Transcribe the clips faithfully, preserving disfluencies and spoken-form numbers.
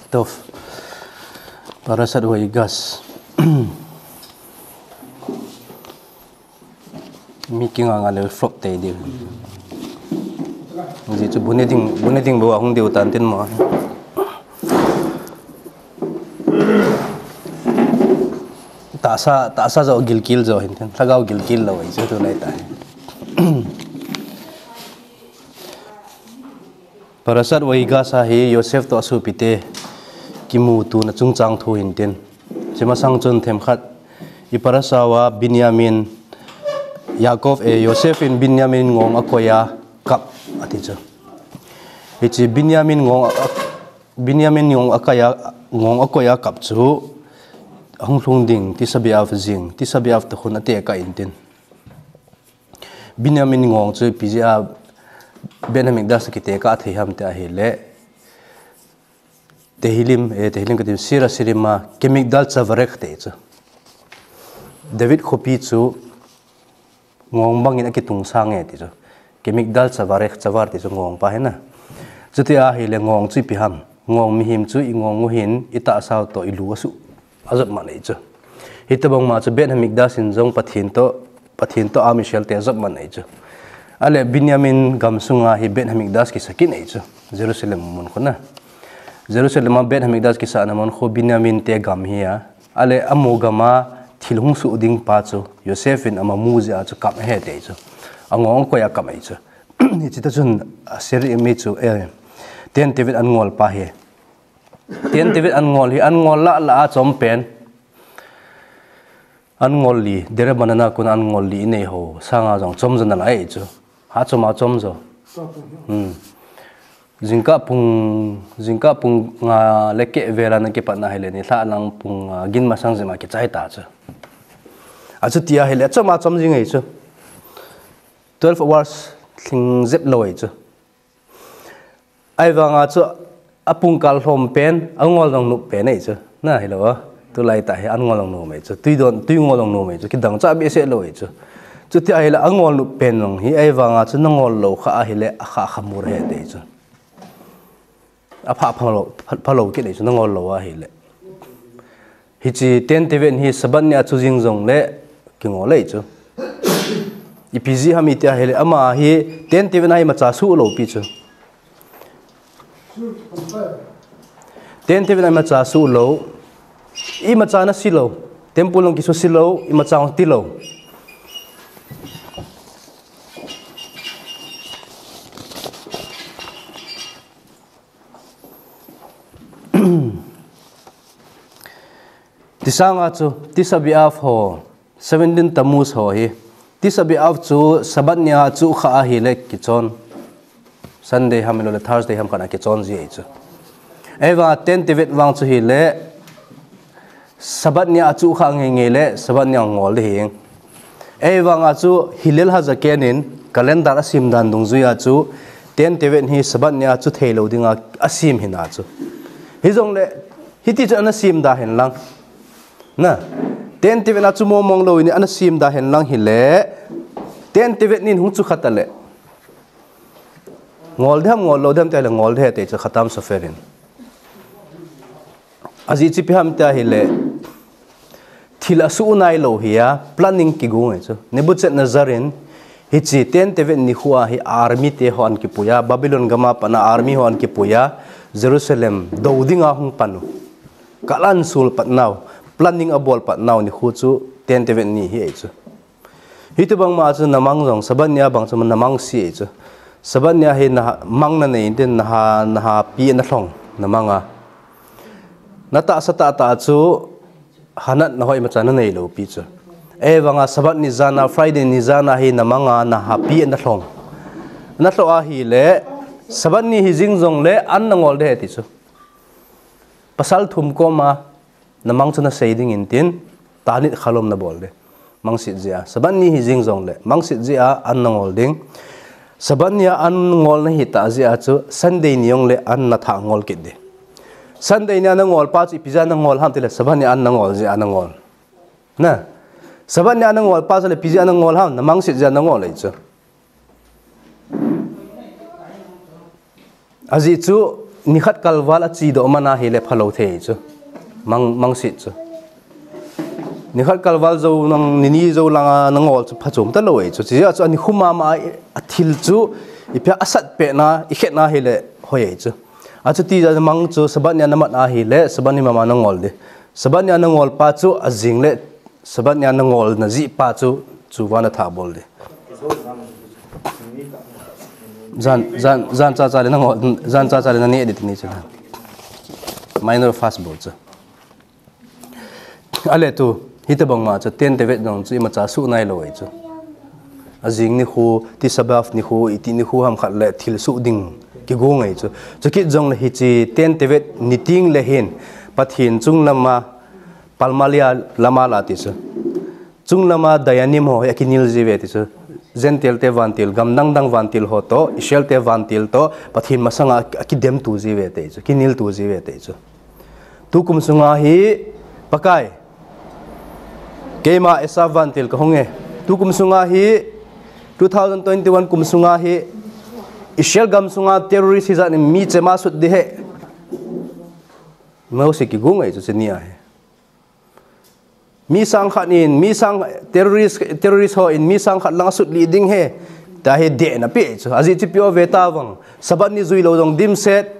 Tov. Parashat Vayigash. Mi kinga nga le flop te di. Ji chu buni ding, buni ding bo hung diu tan tin mo. Tahsa, tahsa jo gilkil jo hin tin. Lhagao gilkil lo ai chu tu lai ta. Parashat Vayigash a hi Yosef toh asopite kimutona chungchang thu hin tin. Hiche masang chun themkhat hi parasha a Binyamin, Yaakov, eh, Yosef in Binyamin ngong akoi a kap ati chu. Hiche Binyamin ngong a, Binyamin ngong akoi a, ngong akoi a kap chu ahung lhung ding Tisha B'Av jing, Tisha B'Av toh khun atekah in tin. Binyamin ngong chu ipi jeh a Beit Hamikdash a kitekah thei ham ti ahile, Tehillim, eh, Tehillim kati, Shir Hashirim a, Kemigdal Tzavarech ti chu. David khopi chu ngong bangin akitung sang e ti chu. Kemigdal Tzavarech, Tzavar ti chu ngong pa hi na. Chuti ahile ngong chu ipi ham. Ngong mihem chu ingong u hin itahsa u toh ilu asu ajop man ahi chu. Hitobang ma chu Beit Hamikdash in jong Pathen toh, Pathen toh Am Israel te ajop man ahi chu. Ale Binyamin gam sunga hi Beit Hamikdash kisa kit ahi chu. Jerusalem mun khu na. Jerusalem a Beit Hamikdash kisana mun khu Binyamin te gam hi a. Ale amu gam a thil hung soh ding pa chu Yosef in ama mu jeh a chu kap ahi ti chu. Angong akoi a kap ahi chu. Hiche ta chun, ah, Shir Hashirim chu, eh, Ten Tevit an ngol pa hi. Ten Tevit an ngol hi, an ngol lah lah a chom pen. An ngol li, Derabanan a kon an ngol li inei ho sanga jong chom jo nalai chu. Ha chom a chom jo. Hmm. Jingkah pung, jingkah pung nga le keh vel a na kipat na hile nilhah lang pung nga gin masang jep a kichai ta chu. Achuti ahile, chom a chom jing ahi chu. Twelve hours lhing jep lou ahi chu. Ahivanga chu apung kal lhom pen, angol jong nop pen ahi chu. Na hilou a. Tulai tah hi an ngol jong nom ahi chu. Tui don, tui ngol jong nom ahi chu. Kidang cha behseh lou ahi chu. Chuti ahile angol nop pen jong hi, ahivanga chu nangol lou kha ahile, akha khamur ahi ti chu. Apha phalou, pha, phalou kit ahi chu, nangol lou ahile. Hiche Ten Tevit hi Sabbath ni a chu jing jongle kingol ahi chu. Ipi jeh ham iti ahile, ama hi Ten Tevit a hi imacha suh lou pi chu. Ten Tevit a imacha suh lou, imacha na si lou, temple jong kisu si lou, imacha jong ti lou. Tisanga chu, Tisha B'Av ho, seventeen Tammuz ho hi. Tisha B'Av chu Sabbath nia chu kha ahile kichon. Sunday ham lou le Thursday ham kana kichon ji ahi chu. Ahivang Ten Tevit vang chu hile, Sabbath nia chu kha ngei ngei le, Sabbath nia ngol ding hi. Ahivanga chu Hillel HaZaken in calendar asem dan dungjuia chu Ten Tevit hi Sabbath nia chu thei lou dinga asem hina chu. Hijongle, hiti chu ana sem da hen lang. Na, Ten Tevit a chu mong mong lou in ana sem da hen lang hile, Ten Tevit nin hung chu kha ta le. Ngol ding ham ngol lou ding ham ti le ngol ding ahi ti chu Khatam Sofer in. Ajeh chu ipi ham ti ahile, thil asuh nai lou hi a, planning kigong ahi chu. Nebuchadnezzar in, hiche Ten Tevit nikho a hi army te ho ana kipui a, Babylon gam a pat a army ho ana kipui a, Jerusalem do dinga hung pan u. Kalan sul pat nau, planning abol pat nau nikho chu Ten Tevit ni hi ahi chu. Hitobang ma chu namang jong, Sabbath nia bang chu namang se ahi chu. Sabbath nia hi na mang nanei in tin naha, naha pi na lhong, namang a. Na tahsa tah tah chu hanat na hoi imacha nanei lou pi chu. Ahivanga Sabbath ni jan a, Friday ni jan a hi namang a naha pi na lhong. Na lhong ahile, Sabbath ni hi jing jongle an nangol ding ahi ti chu. Pasal thum koma, namang chu nasei ding in tin, tanit khalom nabol ding. Mangset jeh a. Sabbath ni hi jing jongle, mangset jeh a an nangol ding. Sabbath nia an ngol nahi tah jeh a chu, Sunday ni jongle an nathah ngol kit ding. Sunday nia nangol pa chu ipi jeh a nangol ham ti le, Sabbath nia an nangol jeh a nangol. Na. Sabbath nia nangol pa chu le ipi jeh a nangol ham, namangset jeh a nangol ahi chu. Ajeh chu, Nikhat kalval a chi doh man ahile phalou thei chu. Mang, mangsit chu. Nikhat kalval jou nang nini jou langa nangol chu phachom talou ei chu. Chijeh chu ani khu mama a thil chu ipi a asat pehna, ikhetna hile hoi ei chu. Achuti ja mang chu Sabbath nia namat ahile, Sabbath ni mama nangol di. Sabbath nia nangol pa chu ajing le Sabbath nia nangol na jih pa chu, chu vana tha bol di. Jan, jan, jan cha cha le nangol, jan cha cha le nane di tini chu. Minor fast bol chu. Ale tu, hitobang ma chu ten tevet jong chu imacha suh nailou ei chu. Ajing nikho, Tisha B'Av nikho, iti nikho ham khat le thil suh ding kigo ngai chu. Chukit jongle hiche ten tevet ni tengle hin, Pathen chunglama, Palmaliah lama la ti chu. Chunglama Dayanim ho hi akinel jiuve ti chu. Gentile te vantil, gam dang dang vantil ho toh, Israel te vantil toh, Pathen masanga akidem tu jiuve ti chu, kinel tu jiuve ti chu. Tukum sunga hi, Pakai, keima Esav vantil kahung e. Tukum sunga hi, two thousand twenty-one kum sunga hi, Israel gam sunga terrorist hijat in mi chema sut di he. Mose kigo ngai chu cheni ahi. Mi sang khat in, mi sang terrorist, terrorist ho in mi sang khat lang asut lih ding he. Tia hi dehna pe chu. Ajeh chu ipi uve tia vang. Sabbath ni jui lou jong dimset.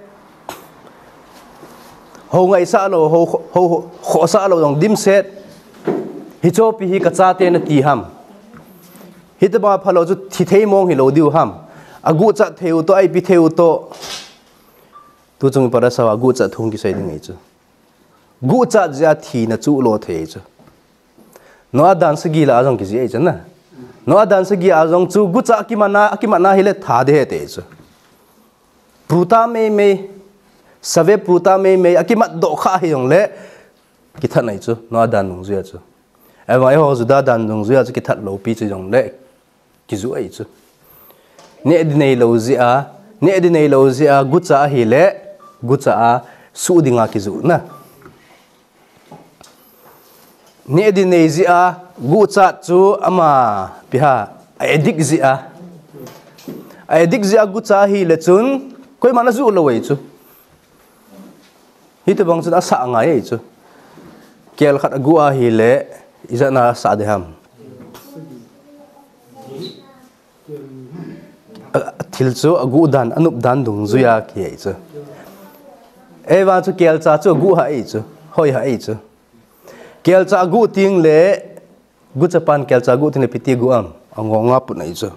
Ho ngaisah lou, ho, ho, ho, khohsah lou jong dimset. Hiche pi hi kachate nati ham. Hitobang phalou chu thi thei mong hilou diu ham. Aguhchat thei u toh, aipi thei u toh. Tuchung parasha a guhchat thu kisei ding ei chu. Guhchat jeh a thina chu lo thei chu. Noah dan sagi la a jong kijih ei chu na. Noah dan sagi a jong chu guhchat akimatna, akimatna hile tha di he ti chu. Pruta meimei, save pruta meimei, akimat doh kha hijongle, kithat nai chu, Noah dan dungjuia chu. Ahivang eiho Juda dan dungjuia chu kithat lou pi chu jongle, kijuh ei chu. Neh di neilou jeh a, neh di neilou jeh a, guhchat ahile, guhchat a, suh dinga kijuh na. Neh di nei jeh a, guhchat chu ama, ipi ham, a addict jeh a. A addict jeh a guhchat ahile chun, koiman ajuh lou ei chu. Hitobang chun asah ngai ei chu. Kel khat aguh ahile, ijat na asah di ham. A, thil chu aguh dan, anop dan dungjuia kihe ei chu. Ahivang chu kelcha chu aguh ha ei chu. Hoi ha ei chu. Kelcha aguh tengle, guhchat pan kelcha aguh tengle ipi ti aguh ham. Angonga put ei chu.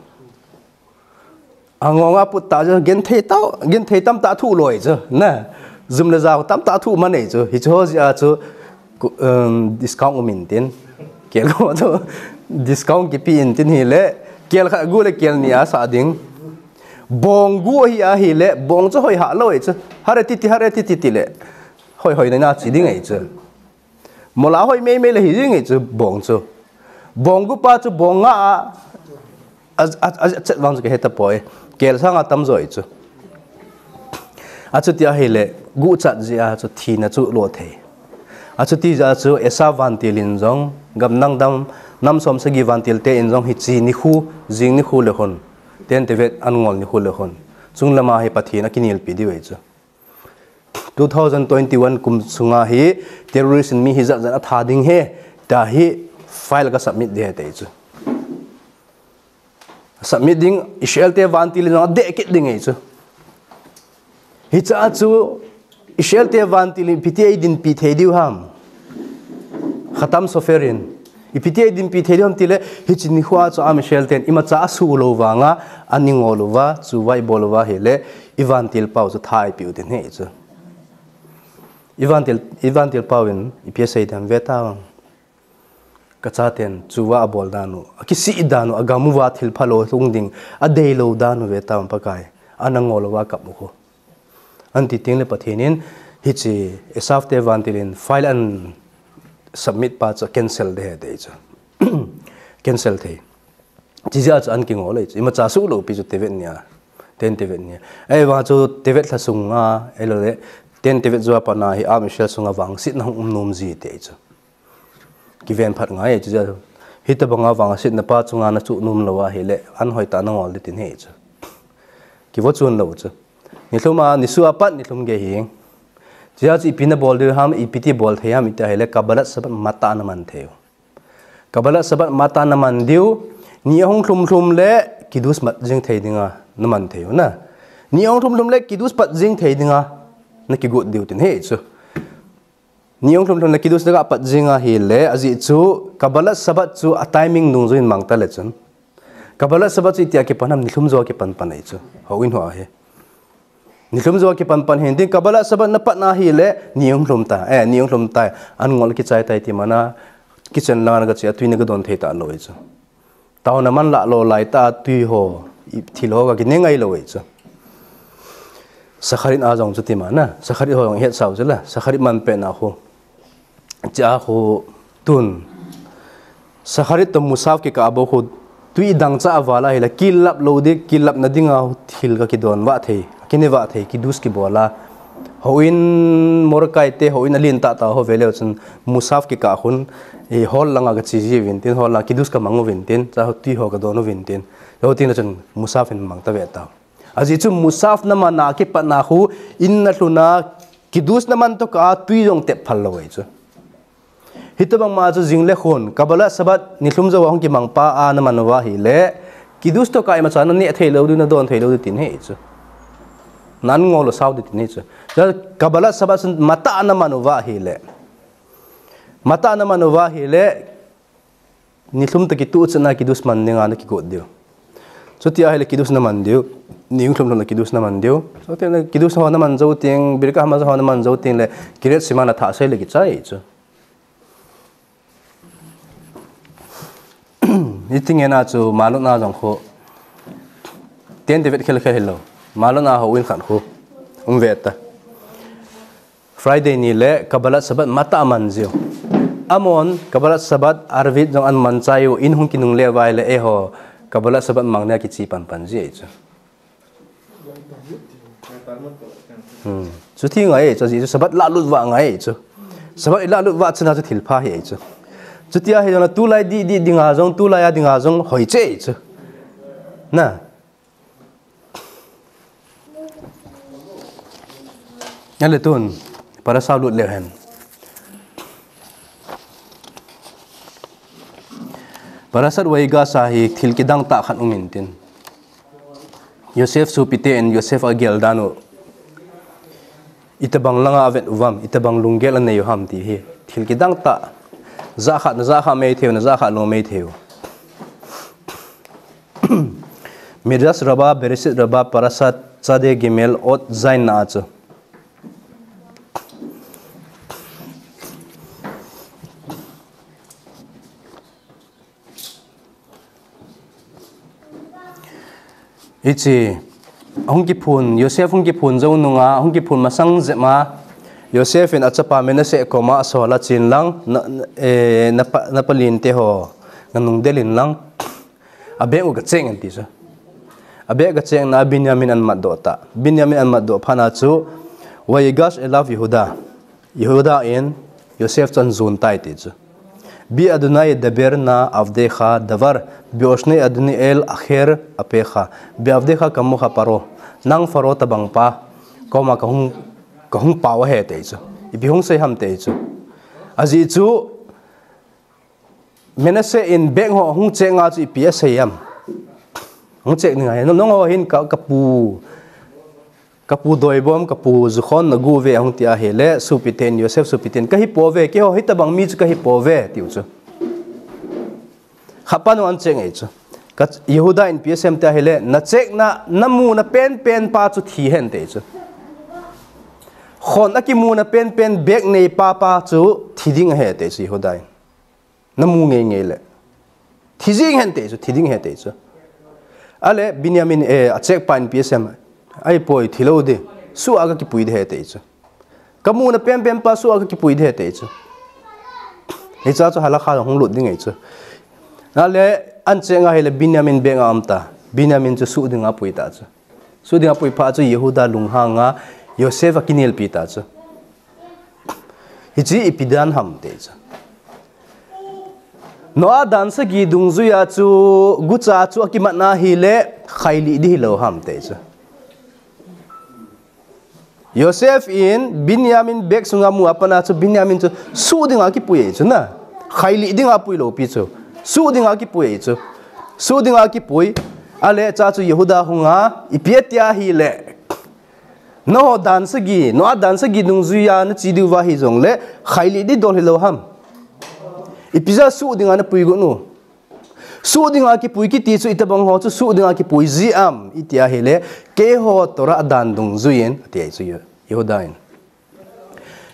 Angonga put tah chu genthei tah, genthei tamtah thuh loi chu, na. Jum le jao tamtah thuh man ei chu. Hiche ho jeh a chu, ku-, um, discount um intin. Kel ko chu, discount kipe intin hile, kel khat aguh le kel ni asah ding. Bong guh ahi ahile, bong chu hoi ha lou ei chu. Hare titi, hare titi tile. Hoi hoi na na chi ding ei chu. Mola hoi meimei le hi jing ei chu bong chu. Bong guh pa chu bong nga a, a, a, a, chet vang chu kahe tapoi. Kel sanga tamjo ei chu. Achuti ahile, guhchat jeh a chu thina chu lo thei. Achuti jeh a chu Esav vantil in jong, gam dang dang, nam som sagi vantil te in jong hiche nikho, jing nikho le khun. Ten tevet an ngol nikho le khun. Chunglama hi Pathen akinelpi diu ei chu. Two thousand twenty-one kum sunga hi terrorist in mi hijat jat atha ding he, tia hi file ka submit ding ahi ti chu. Submit ding Israel te vantil in adeh kit ding ahi chu. Hiche a chu Israel te vantil in ipi ti eidinpi thei diu ham. Khatam Sofer in. Ipi ti eidinpi thei diu ham tile, hiche nikho a chu Am Israel ten imacha asuh lou vanga, ani ngol uva, chuva ibol uva ahile, ivantil pau chu tha eipeh u ding ahi chu. Ivantil, ivantil pau in, ipi asei ding ham ve tavang. Kachaten, chuva abol dan u, akisih dan u, agam uva thil phalou hung ding, adeilou dan u ve tavang Pakai, ana ngol uva akap u khu. Anti tengle Pathen in, hiche Esav te vantil in file an submit pa chu cancel ding ahi ti chu. Cancel thei. Chijeh a chu an kingol ahi chu. Imacha asuh lou pi chu Tevet nia. Ten Tevet nia. Ahivang chu Tevet lha sunga, ahilou le, Ten Tevet jou a pat a hi Am Israel sunga vangsetna hung um nom ji ti chu. Kiven phat ngai chu, hitobanga vangsetna pa chunga nachuh nom lou ahile, an hoitah a nangol ding ahi chu. Kivo chun lou chu. Nilhum a, nisoh a pat nilhum gei hi. Chujeh chun ipi nabol diu ham, ipi ti bol thei ham, iti ahile Kabbalat Shabbat matah naman thei u. Kabbalat Shabbat matah naman diu, ni ahung lhum lhum le Kiddush mat jing thei dinga naman thei u na. Ni ahung lhum lhum le Kiddush pat jing thei dinga nakigot diu tin ahi chu. Ni ahung lhum lhum le Kiddush naga pat jing ahile, ajeh chu Kabbalat Shabbat chu a timing dungjuiyin mang tale chun. Kabbalat Shabbat chu itia kipan ham, nilhum jou a kipan pan ahi chu. Houin ho ahi. Nilhum jou a kipan pan hintin, Kabbalat Shabbat napat na ahile, ni ahung lhum ta, eh, ni ahung lhum ta, an ngol kichai tai ti mana, kitchen langa gache a tui naga don thei talou ahi chu. Taona man lah lou laitah a tui ho, i thil ho ga kine ngailou ahi chu. Shacharit a jong chuti mana, Shacharit ho jong ihetsau chu la, Shacharit man pet na khu. Chua khu tun. Shacharit toh Musaf kikah a bou khu tui dangchah a val ahile, kilap lou ding, kilap na dinga thil ga kidon vah thei, kine vah thei, Kiddush kibol a. Houin Mordechai te, houin alen tah tah ho ve leu chun, Musaf kikah khun, i hall langa gache jiuvin tin, hall langa Kiddush kamang uvin tin, chua tui ho kadon uvin tin. Houtin chun Musaf hin mang ta ve tau. Ajeh chu Musaf naman a kipat na khu, in nalhun a, Kiddush naman toh kah a tui jong tep phal lou ahi chu. Hitobang ma chu jing le khun, Kabbalat Shabbat nilhum jou a hung kimang pa a naman uva ahile, Kiddush toh kah imacha naneh thei lou diu, nadon thei lou diu tin ahi chu. Nan ngol lou sao diu tin ahi chu. Kabbalat Shabbat chun matah naman uva ahile. Matah naman uva ahile, nilhum toh kitoh chan a Kiddush man dinga nakigot diu. Chuti ahile Kiddush naman diu. Ni ahung lhum lhum le Kiddush naman diu. Chuti le Kiddush ho naman jou teng, Birkat Hamazon ho naman jou teng le, Kiryat Shema nathah sei le kichai chu. Hiti ngen a chu Malon a jong khu. Ten te vet khel khel hilou. Malon a houin khat khu. Um ve ta. Friday ni le Kabbalat Shabbat matah aman jiu. Amahon Kabbalat Shabbat Arvit jong aman chai u, in hung kinungle uva ahile eiho Kabbalat Shabbat mang nia kiche pan pan ji ahi chu. Hmm. Chuti ngai chu, ajeh chu Shabbat lalut vah ngai chu. Shabbat ilalut vah chana chu thil pha ahi chu. Chuti ahi jong le tulai dih dih dinga jong, tulai a dinga jong hoi cheh ahi chu. Na. Ahile tun, parasha lut leu hen. Parashat Vayigash a hi thil kidang tah khat um intin. Yosef sopite in Yosef agel dan u. Itobang langa avet uvam, itobang lunggel anei u ham ti hi. Thil kidang tah. Jah khat, najah kha mei thei u, najah kha lou mei thei u. Midrash Rabbah, Bereshit Rabbah, Parashat Tzadeh Gimel, Ot Zayin na a chu. Hiche, hung kiphun, Yosef hung kiphun jou nunga, hung kiphun masang jep a, Yosef in achapa Manasseh koma asol a chen lang, na, eh, napa, napalin te ho, nanung del in lang. A bag u gacheng in ti chu. A bag gacheng na Binyamin ahin matdoh ta. Binyamin ahin matdoh phat na chu, Vayigash elav Yehuda. Yehuda in Yosef chu ahin jon tai ti chu. Bi Adonai yedaber na'avdecha davar, bi oshne Adonai el acher apecha, bi avdecha kamocha Paro. Nang Paro tobang pa koma kahung, kahung pao ahi ti chu. Ipi hung sei ham ti chu. Ajeh chu, Manasseh in bag ho hung check a chu ipi asei am. Hung check ni ngai. Nangho hin ka, kapu, kapu doibom, kapu jukhon nagu ve hung ti ahile, sopite in, Yosef sopite in, kahi pouve, keiho hitobang mi chu kahi pouve, tiu chu. Khat pa nu ahin check ngai chu. Ka, Yehuda in ipi asei am ti ahile, na check na, namu na penpen pa chu thi hen ti chu. Khon a kimu na penpen bag nei pa pa chu thi ding ahi ti chu Yehuda in. Namu ngei ngei le. Thi jing hen ti chu, thi ding ahi ti chu. Ahile, Binyamin, eh, a check pa in ipi asei am. Ahipoi, thi lou ding. Suh a kakipui ding ahi ti chu. Kamu na penpen pa suh a kakipui ding ahi ti chu. Hiche chu halakha hung lut ding ahi chu. Ahile, ahin check nga ahile Binyamin bag a um ta. Binyamin chu suh dinga apui ta chu. Suh dinga apui phat chu Yehuda lunghang a Yosef akinelpi ta chu. Hiche ipi dan ham ti chu. Noah dan sagi dungjui a chu gucha chu akimat na ahile khailih ding hilou ham ti chu. Joseph in Benjamin bag sunga mu a pat a chu Benjamin chu suh dinga kipui ahi chu na. Khailih dinga pui lou pi chu. Suh dinga kipui ahi chu. Suh dinga kipui. Ale cha chu Jehuda hunga ipi ati ahile. Nangho dan sagi, nangho dan sagi dungjuia nache diu va hijongle, khailih di dol hilou ham. Ipi jeh a suh dinga napui got u. Suh dinga kipui kiti chu itobang ho chu suh dinga kipui ji am, iti ahile, keiho Torah dan dungjuiyin, ati ahi chu Jehuda in.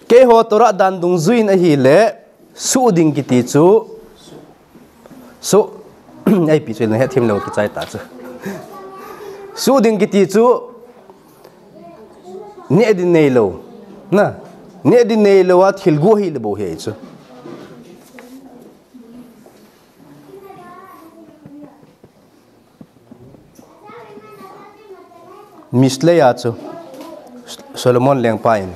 Keiho Torah dan dungjuiyin ahile, suh ding kiti chu, suh, ipi chu nahet them lou kichai ta chu. Suh ding kiti chu, neh din neilou. Na, neh din neilou a thil guh hile bou ahi chu. Mishlei a chu Solomon lengpa in,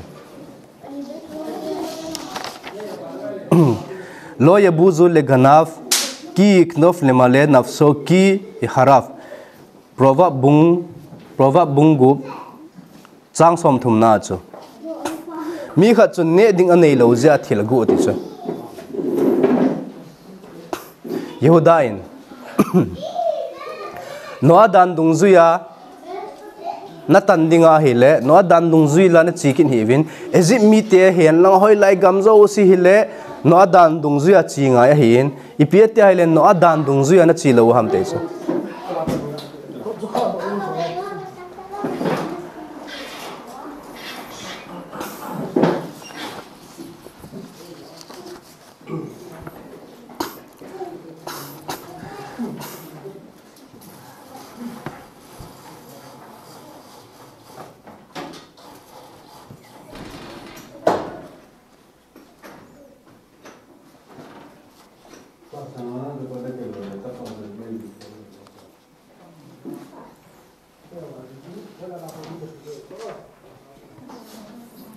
Lo yabuzu leganav ki yaknof lemale nafso ki yeharav. Proverb bung, Proverb bung gup, chang somthum na chu. Mi khat chun neh ding anei lou jeh a thil aguh ti chu. Jehuda in, Noah dan dungjuia natan ding ahile, Noah dan dungjui la nache kit hih uvin, Egypt mite hihen lang hoilai gam jouse hile, Noah dan dungjuia che ngai ahin, ipi ati ahile, Noah dan dungjuia nache lou ham ti chu.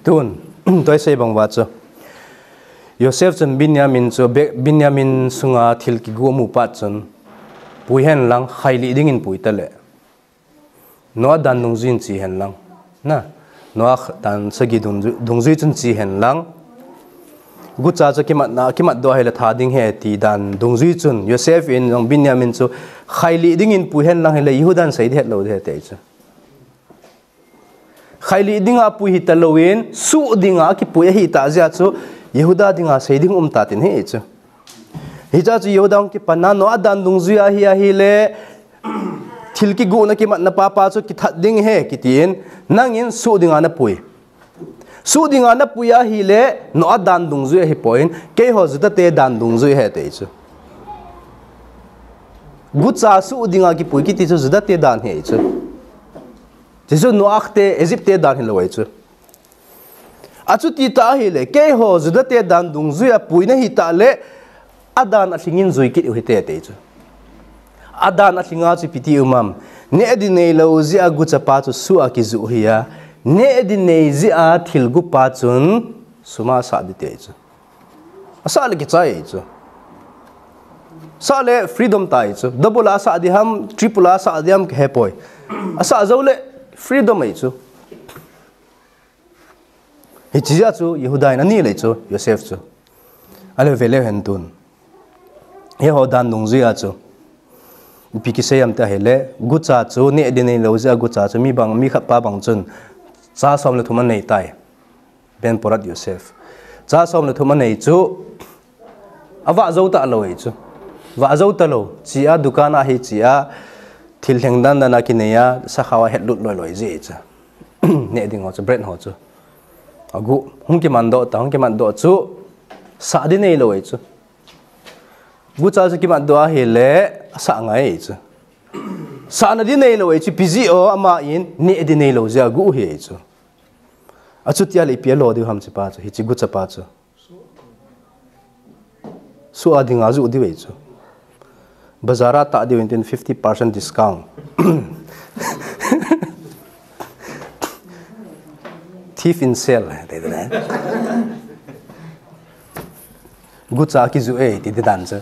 Tun, tua isei bang uva chu. Joseph chun Benjamin chu, Be-, Benjamin sunga thil kiguh amu phat chun, pui hen lang, khailih dingin pui tale. Noah dan dungjuiyin che hen lang. Na, Noah dan sagi dungjui, dungjui chun che hen lang. Gucha chu kimat na, kimat doh ahile tha ding ahi ti dan dungjui chun, Joseph in jong Benjamin chu khailih dingin pui hen lang hile Jehuda in sei di het lou di ahi ti chu. Khailih dinga pui hita louvin, suh dinga kipui ahitah jeh a chu, Jehuda dinga sei ding um ta tin ahi chu. Hiche a chu Jehuda hung kipan a, Noah dan dungjui ahi ahile, thil kiguhna kimatna papa chu kithat ding ahi, kitin, nangin suh dinga napui. Suh dinga napui ahile, Noah dan dungjui ahipon, keiho Juda te dan dungjui ahi ti chu. Gucha suh dinga kipui kiti chu Juda te dan ahi chu. Chuchu Noah te, Egypt te dan hilou ahi chu. Achuti tah ahile, keiho Juda te dan dungjuia pui nahitah le, adan alhingin jui kit u hite ti chu. Adan alhinga chu ipi ti um am. Neh din neilou jeh a gucha pa chu suh a kijuh ahi a. Neh din nei jeh a thil guh pa chun sum a asah di ti chu. Asah le kichai chu. Sah le freedom tai chu. Double a asah di ham, triple a asah di ham kihe poi. Asah jou le freedom ahi chu. Hiche jeh a chu Jehuda in aneh le chu, Joseph chu. Ale ve le hen tun. Hiho dan dungjui a chu. Ipi kisei am ti ahile, gucha chu, neh din neilou jeh a gucha chu, mi bang, mi khat pa bang chun, cha som le thum anei tai. Ben Porat Yosef. Cha som le thum anei chu, avah jou talou ahi chu. Vah jou talou. Che a dukan a hi che a, thil lheng dan dan a kinei a, sakhao a hetlut loi loi ji ahi chu. Neh ding ho chu, bread ho chu. Aguh, hung kiman doh ta, hung kiman doh chu, sah di neilou ahi chu. Gucha chu kimat doh ahile, asah ngai ahi chu. Sahna di neilou ahi chu, ipi jeh ham, aman, neh di neilou jeh a aguh ahi chu. Achuti ahile ipi alo diu ham hiche pa chu, hiche gucha pa chu. Suh a dinga ajuh diu ahi chu. Bazar a tah diu in tin fifty percent discount. Thief in sale. Gucha kijuh e, ti di dan chu.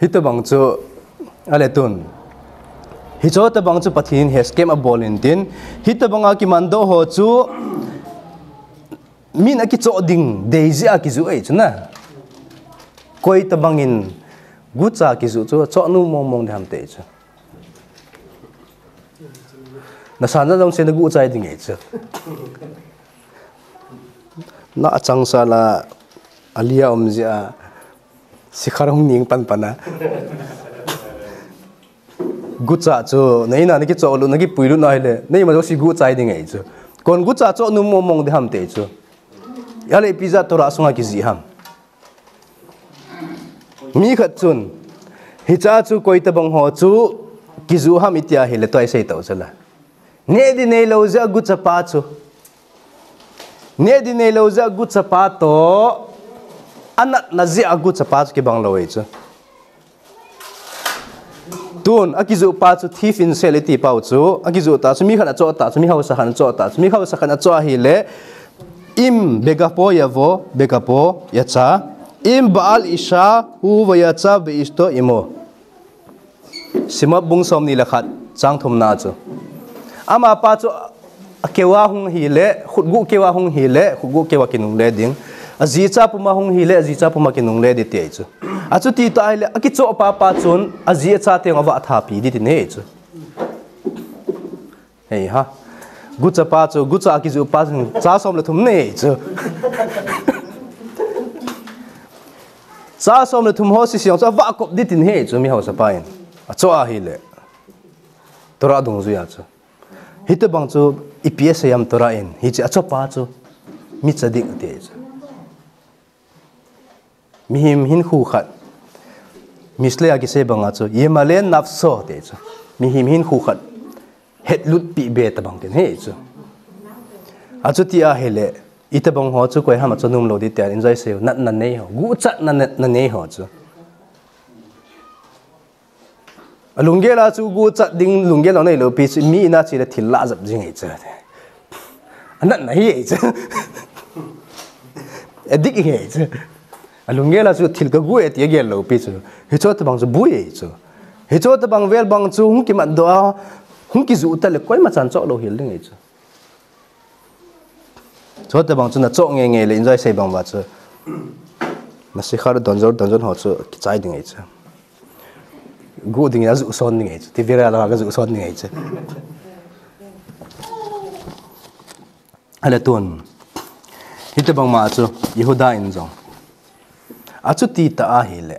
Hitobang chu, ale tun. Hiche tobang chu Pathen in Heskem abol in tin, hitobang a kimandoh ho chu min akichoh ding dei jeh a kijoh ahi chu na. Koi tobang in gucha kijoh chu choh nom mong mong ding ham ti chu. Na san jong se na guh chai ding ahi chu. Na achang sa la alia um jeh a sikhar hung ning pan pan a. Gucha chu na in a na kichoh lut, na kipui lut na hile, na ima jouse guh chai ding ahi chu. Kon gucha choh nom mong mong ding ham ti chu. Ahile ipi jeh a Torah sunga kijih ham. Mi khat chun, hiche a chu koi tobang ho chu kijoh ham iti ahile tua isei tau chu la. Neh ding neilou jeh a gucha pa chu. Neh ding neilou jeh a gucha pa toh, anatna jeh a gucha pa chu kibang lou ahi chu. Tun, akijoh pa chu thief in sel iti pau chu, akijoh ta chu, mi khat in achoh ta chu, mi hausa khat in achoh ta chu, mi hausa khat in achoh ahile, אם בגפו יבוא, בגפו יצא, אם בעל אשה הוא ויצא ואשתו עמו. Shemot bung somni le khat, chang thumna chu. Amapa chu akeu a hung hile, khutguh keu a hung hile, khutguh keu a kinungle ding. Aji acha pum a hung hile, aji acha pum a kinungle ding ti ahi chu. Achuti tah ahile, akichoh papa chun, aji acha teng avah thapi ding ti ahi chu. Hei ha. Gucha pa chu, gucha akijoh pa chu, cha som le thum nei chu. Cha som le thum ho sisiang chu, avah kop ding ti ahi chu, mi hausa pa in. Achoh ahile. Torah dungjui a chu. Hitobang chu, ipi asei ham Torah in. Hiche achoh pa chu. Mi tzadik ti ahi chu. Mihem hinkho khat. Mishle a kisei banga chu, ימלא נפשו ti chu. Mihem hinkho khat. Hetlut pi be tobang ti ahi chu. Achuti ahile, itobang ho chu koi ham achoh nom lou ding ti a, enjoy sei u, natna nei ho. Guhchatna natna nei ho chu. Alunggel a chu guhchat ding lunggel lou neilou pi chu mi in a che le thil lah jap jing ahi chu. Anatna hi ahi chu. Addict hi ahi chu. Alunggel a chu thil kaguh e ti agel lou pi chu. Hiche tobang chu boi ahi chu. Hiche tobang vel bang chu hung kimatdoh a, hung kijoh ta le koima chan choh lou hel ding ahi chu. Chutobang chu nachoh ngeingei le enjoy sei bang uva chu. Na sikhar donjor donjor ho chu kichai ding ahi chu. Guh ding ahi, ajuh son ding ahi chu. Ti vira la ka juh son ding ahi chu. Ahile tun. Hitobang ma chu Yehuda in jong. Achuti ta ahile.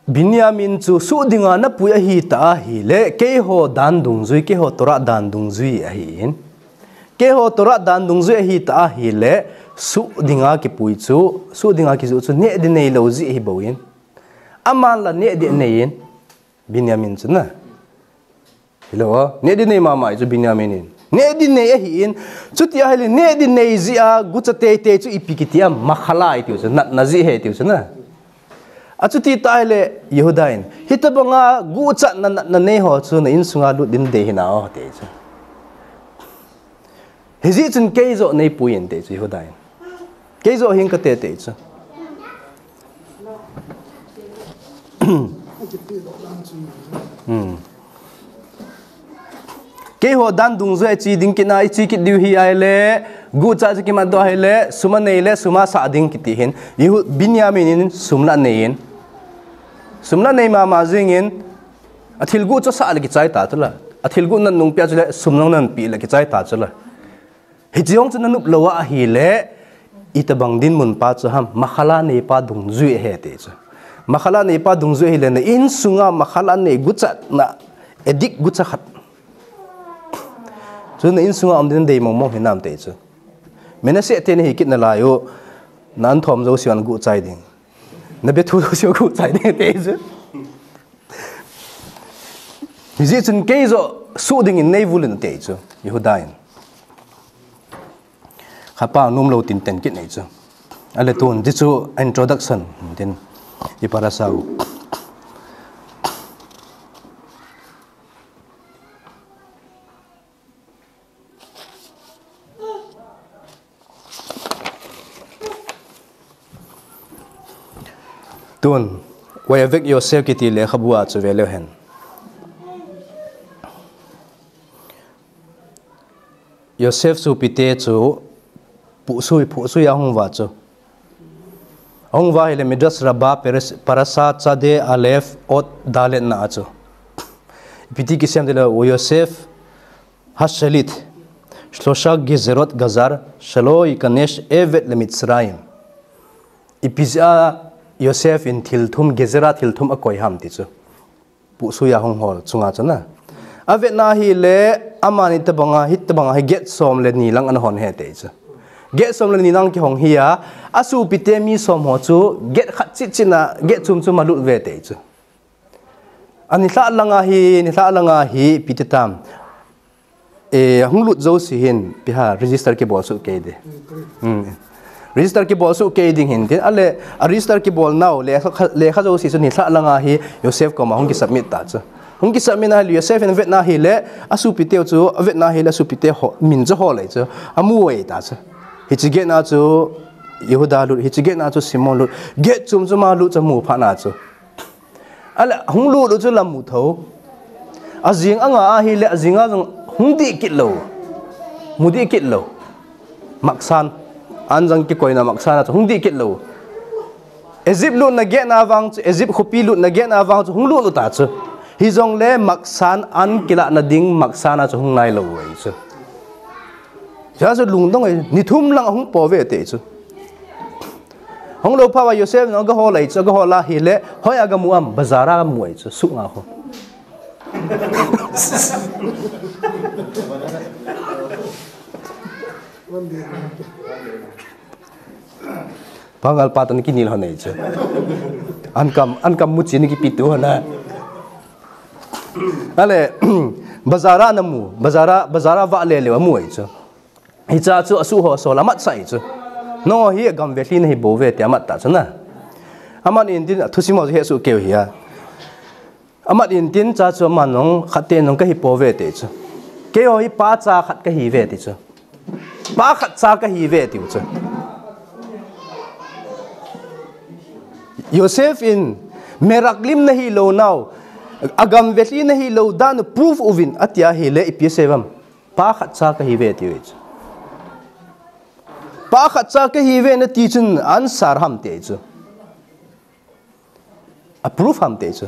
Benjamin chu suh dinga napui ahi ta ahile, keiho dan dungjui, keiho Torah dan dungjui ahin. Keiho Torah dan dungjui ahi ta ahile, suh dinga kipui chu, suh dinga kijuh chu, neh ding neilou jeh ahi bou in. Aman la neh ding anei in, Benjamin chu na. Hilou a, neh ding nei mama ahi chu Benjamin in. Neh ding nei ahi in, chuti ahile neh ding nei jeh a, gucha teitei chu ipi kiti a, machla ahi tiu chu, natna jeh ahi tiu chu na. Achuti ta ahile Yehuda in. Hitobanga guhchatna natna nei ho chu na insunga lut ding dei hinam ti chu. Hijeh chun keijoh neipui in ti chu Yehuda in. Keijoh hin kate ti chu. Hmm. Keiho dan dungjui a iche ding kit na, iche kit diu hi ahile, guhchat chu kimatdoh ahile, sum anei le, sum asah ding kiti hin. Yehu-, Benjamin in sum la nei in. Sum la nei mama jing in, athilguh chu asah le kichai ta chu la. Athilguh nanung pia chu le, sum jong nanpi le kichai ta chu la. Hiche jong chu nanop lou a ahile, itobang dinmun pa chu ham, machla neipa dungjui ahi ti chu. Machla neipa dungjui ahile, na insunga machla nei guhchatna, addict guhchat khat. Chu na insunga um ding dei mong mong hinam ti chu. Menaseh te nahi kit nalai u, na an thom jouse u guhchai ding. Na be thu jouse u guhchai ding ti chu. Hijeh chun keijoh suh dingin neivul in ti chu, Yehuda in. Khapa nomlou tinten kit nei chu. Ahile tun, ti chu introduction, tin, i parasha u. Tun, Vayavek Yosef kiti lekhabu a chu ve leu hen. Yosef sopite chu puhsui, puhsui a hung uva chu. Hung uva hile Midrash Rabbah peres-, Parashat Tzadeh Aleph ot dalet na a chu. Ipi ti kisem ti le Yosef hashalit shlosha gezerot gazar shelo yikanesh eved leMitzrayim. Ipi jeh a Yosef in thil thum, gezerah thil thum akoi ham ti chu. Puhsui a hung hol chunga chu na. Avetna hile, amani tabanga, hitobanga hi get som le ni lang ana hon ahi ti chu. Get som le ni lang kihong hi a, asopite mi som ho chu, get khat chitchit na, get chum chum a lut uve ti chu. Anilhah langa hi, nilhah langa hi, ipi ti tam. E, hung lut jouse hin, ipi ham, register kibol soh kei ding. Hmm. Register kibol soh kei ding hin tin, ale, a register kibol nau, lekha, lekha jouse chu nilhah langa hi, Yosef koma hung kisubmit ta chu. Hung kisubmit na hile, Yosef in avetna hile, asopite chu, avetna hile, asopite ho, min chu hol ahi chu, amu ahi ta chu. Hiche get na chu, Yehuda lut, hiche get na chu, Simon lut, get chum chum a lut chu amu phat na chu. Ale, hung lut u chu la mu tho. Ajing anga ahile, ajing a jong hung dih kit lou. Mu dih kit lou. Maksan. An jong kikoina maksan a chu hung dih kit lou. Egypt lutna get na vang chu, Egypt khopi lutna get na vang chu hung lut u ta chu. Hijongle maksan an kilahna ding maksan a chu hung nai lou ahi chu. Hiche chu lungdong ahi, ni thum lang ahung po uve ti chu. Hung lou phat uva Yosef in aga hol ahi chu, aga hol ahile, hoi a aga mu am, bazar a aga mu ahi chu, suk nga ho. Pangal pa tan kinil ho nei chu. An kam, an kam mu chin kipe tu ho na. Ale, bazar a ana mu, bazar a, bazar a vahle leu amu ahi chu. Hiche a chu asuh ho asol amat sa ahi chu. Nangho hi agam velhi nahi bou ve ti amat ta chu na. Amat in tin athusim ho chu hesoh keu ahi a. Amat in tin cha chu aman jong khat te jong kahi pou ve ti chu. Keiho hi pa cha khat kahi ve ti chu. Pa khat cha kahi ve tiu chu. Yosef in meraglim nahi lou nau, agam velhi nahi lou dan u proof uvin ati ahile ipi asei uvam. Pa khat cha kahi ve tiu chu. Pa khat cha kahi ve nati chun answer ham ti chu. A proof ham ti chu.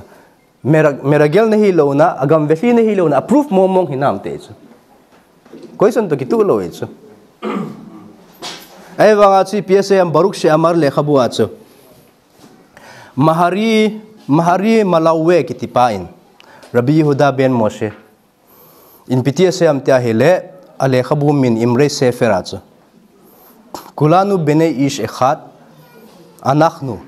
Merag-, meragel nahi lou na, agam velhi nahi lou na, a proof mong mong hinam ti chu. Question to kituh lou chu. Ahivanga chu ipi asei em Baruch She'amar lekhabu a chu. Mahari, Mahari Malawe kiti pa in. Rabbi Yehuda ben Moshe. In ipi ti asei em ti ahile, a lekhabu min Imre Sefer a chu. Kulanu bnei ish echad, anachnu.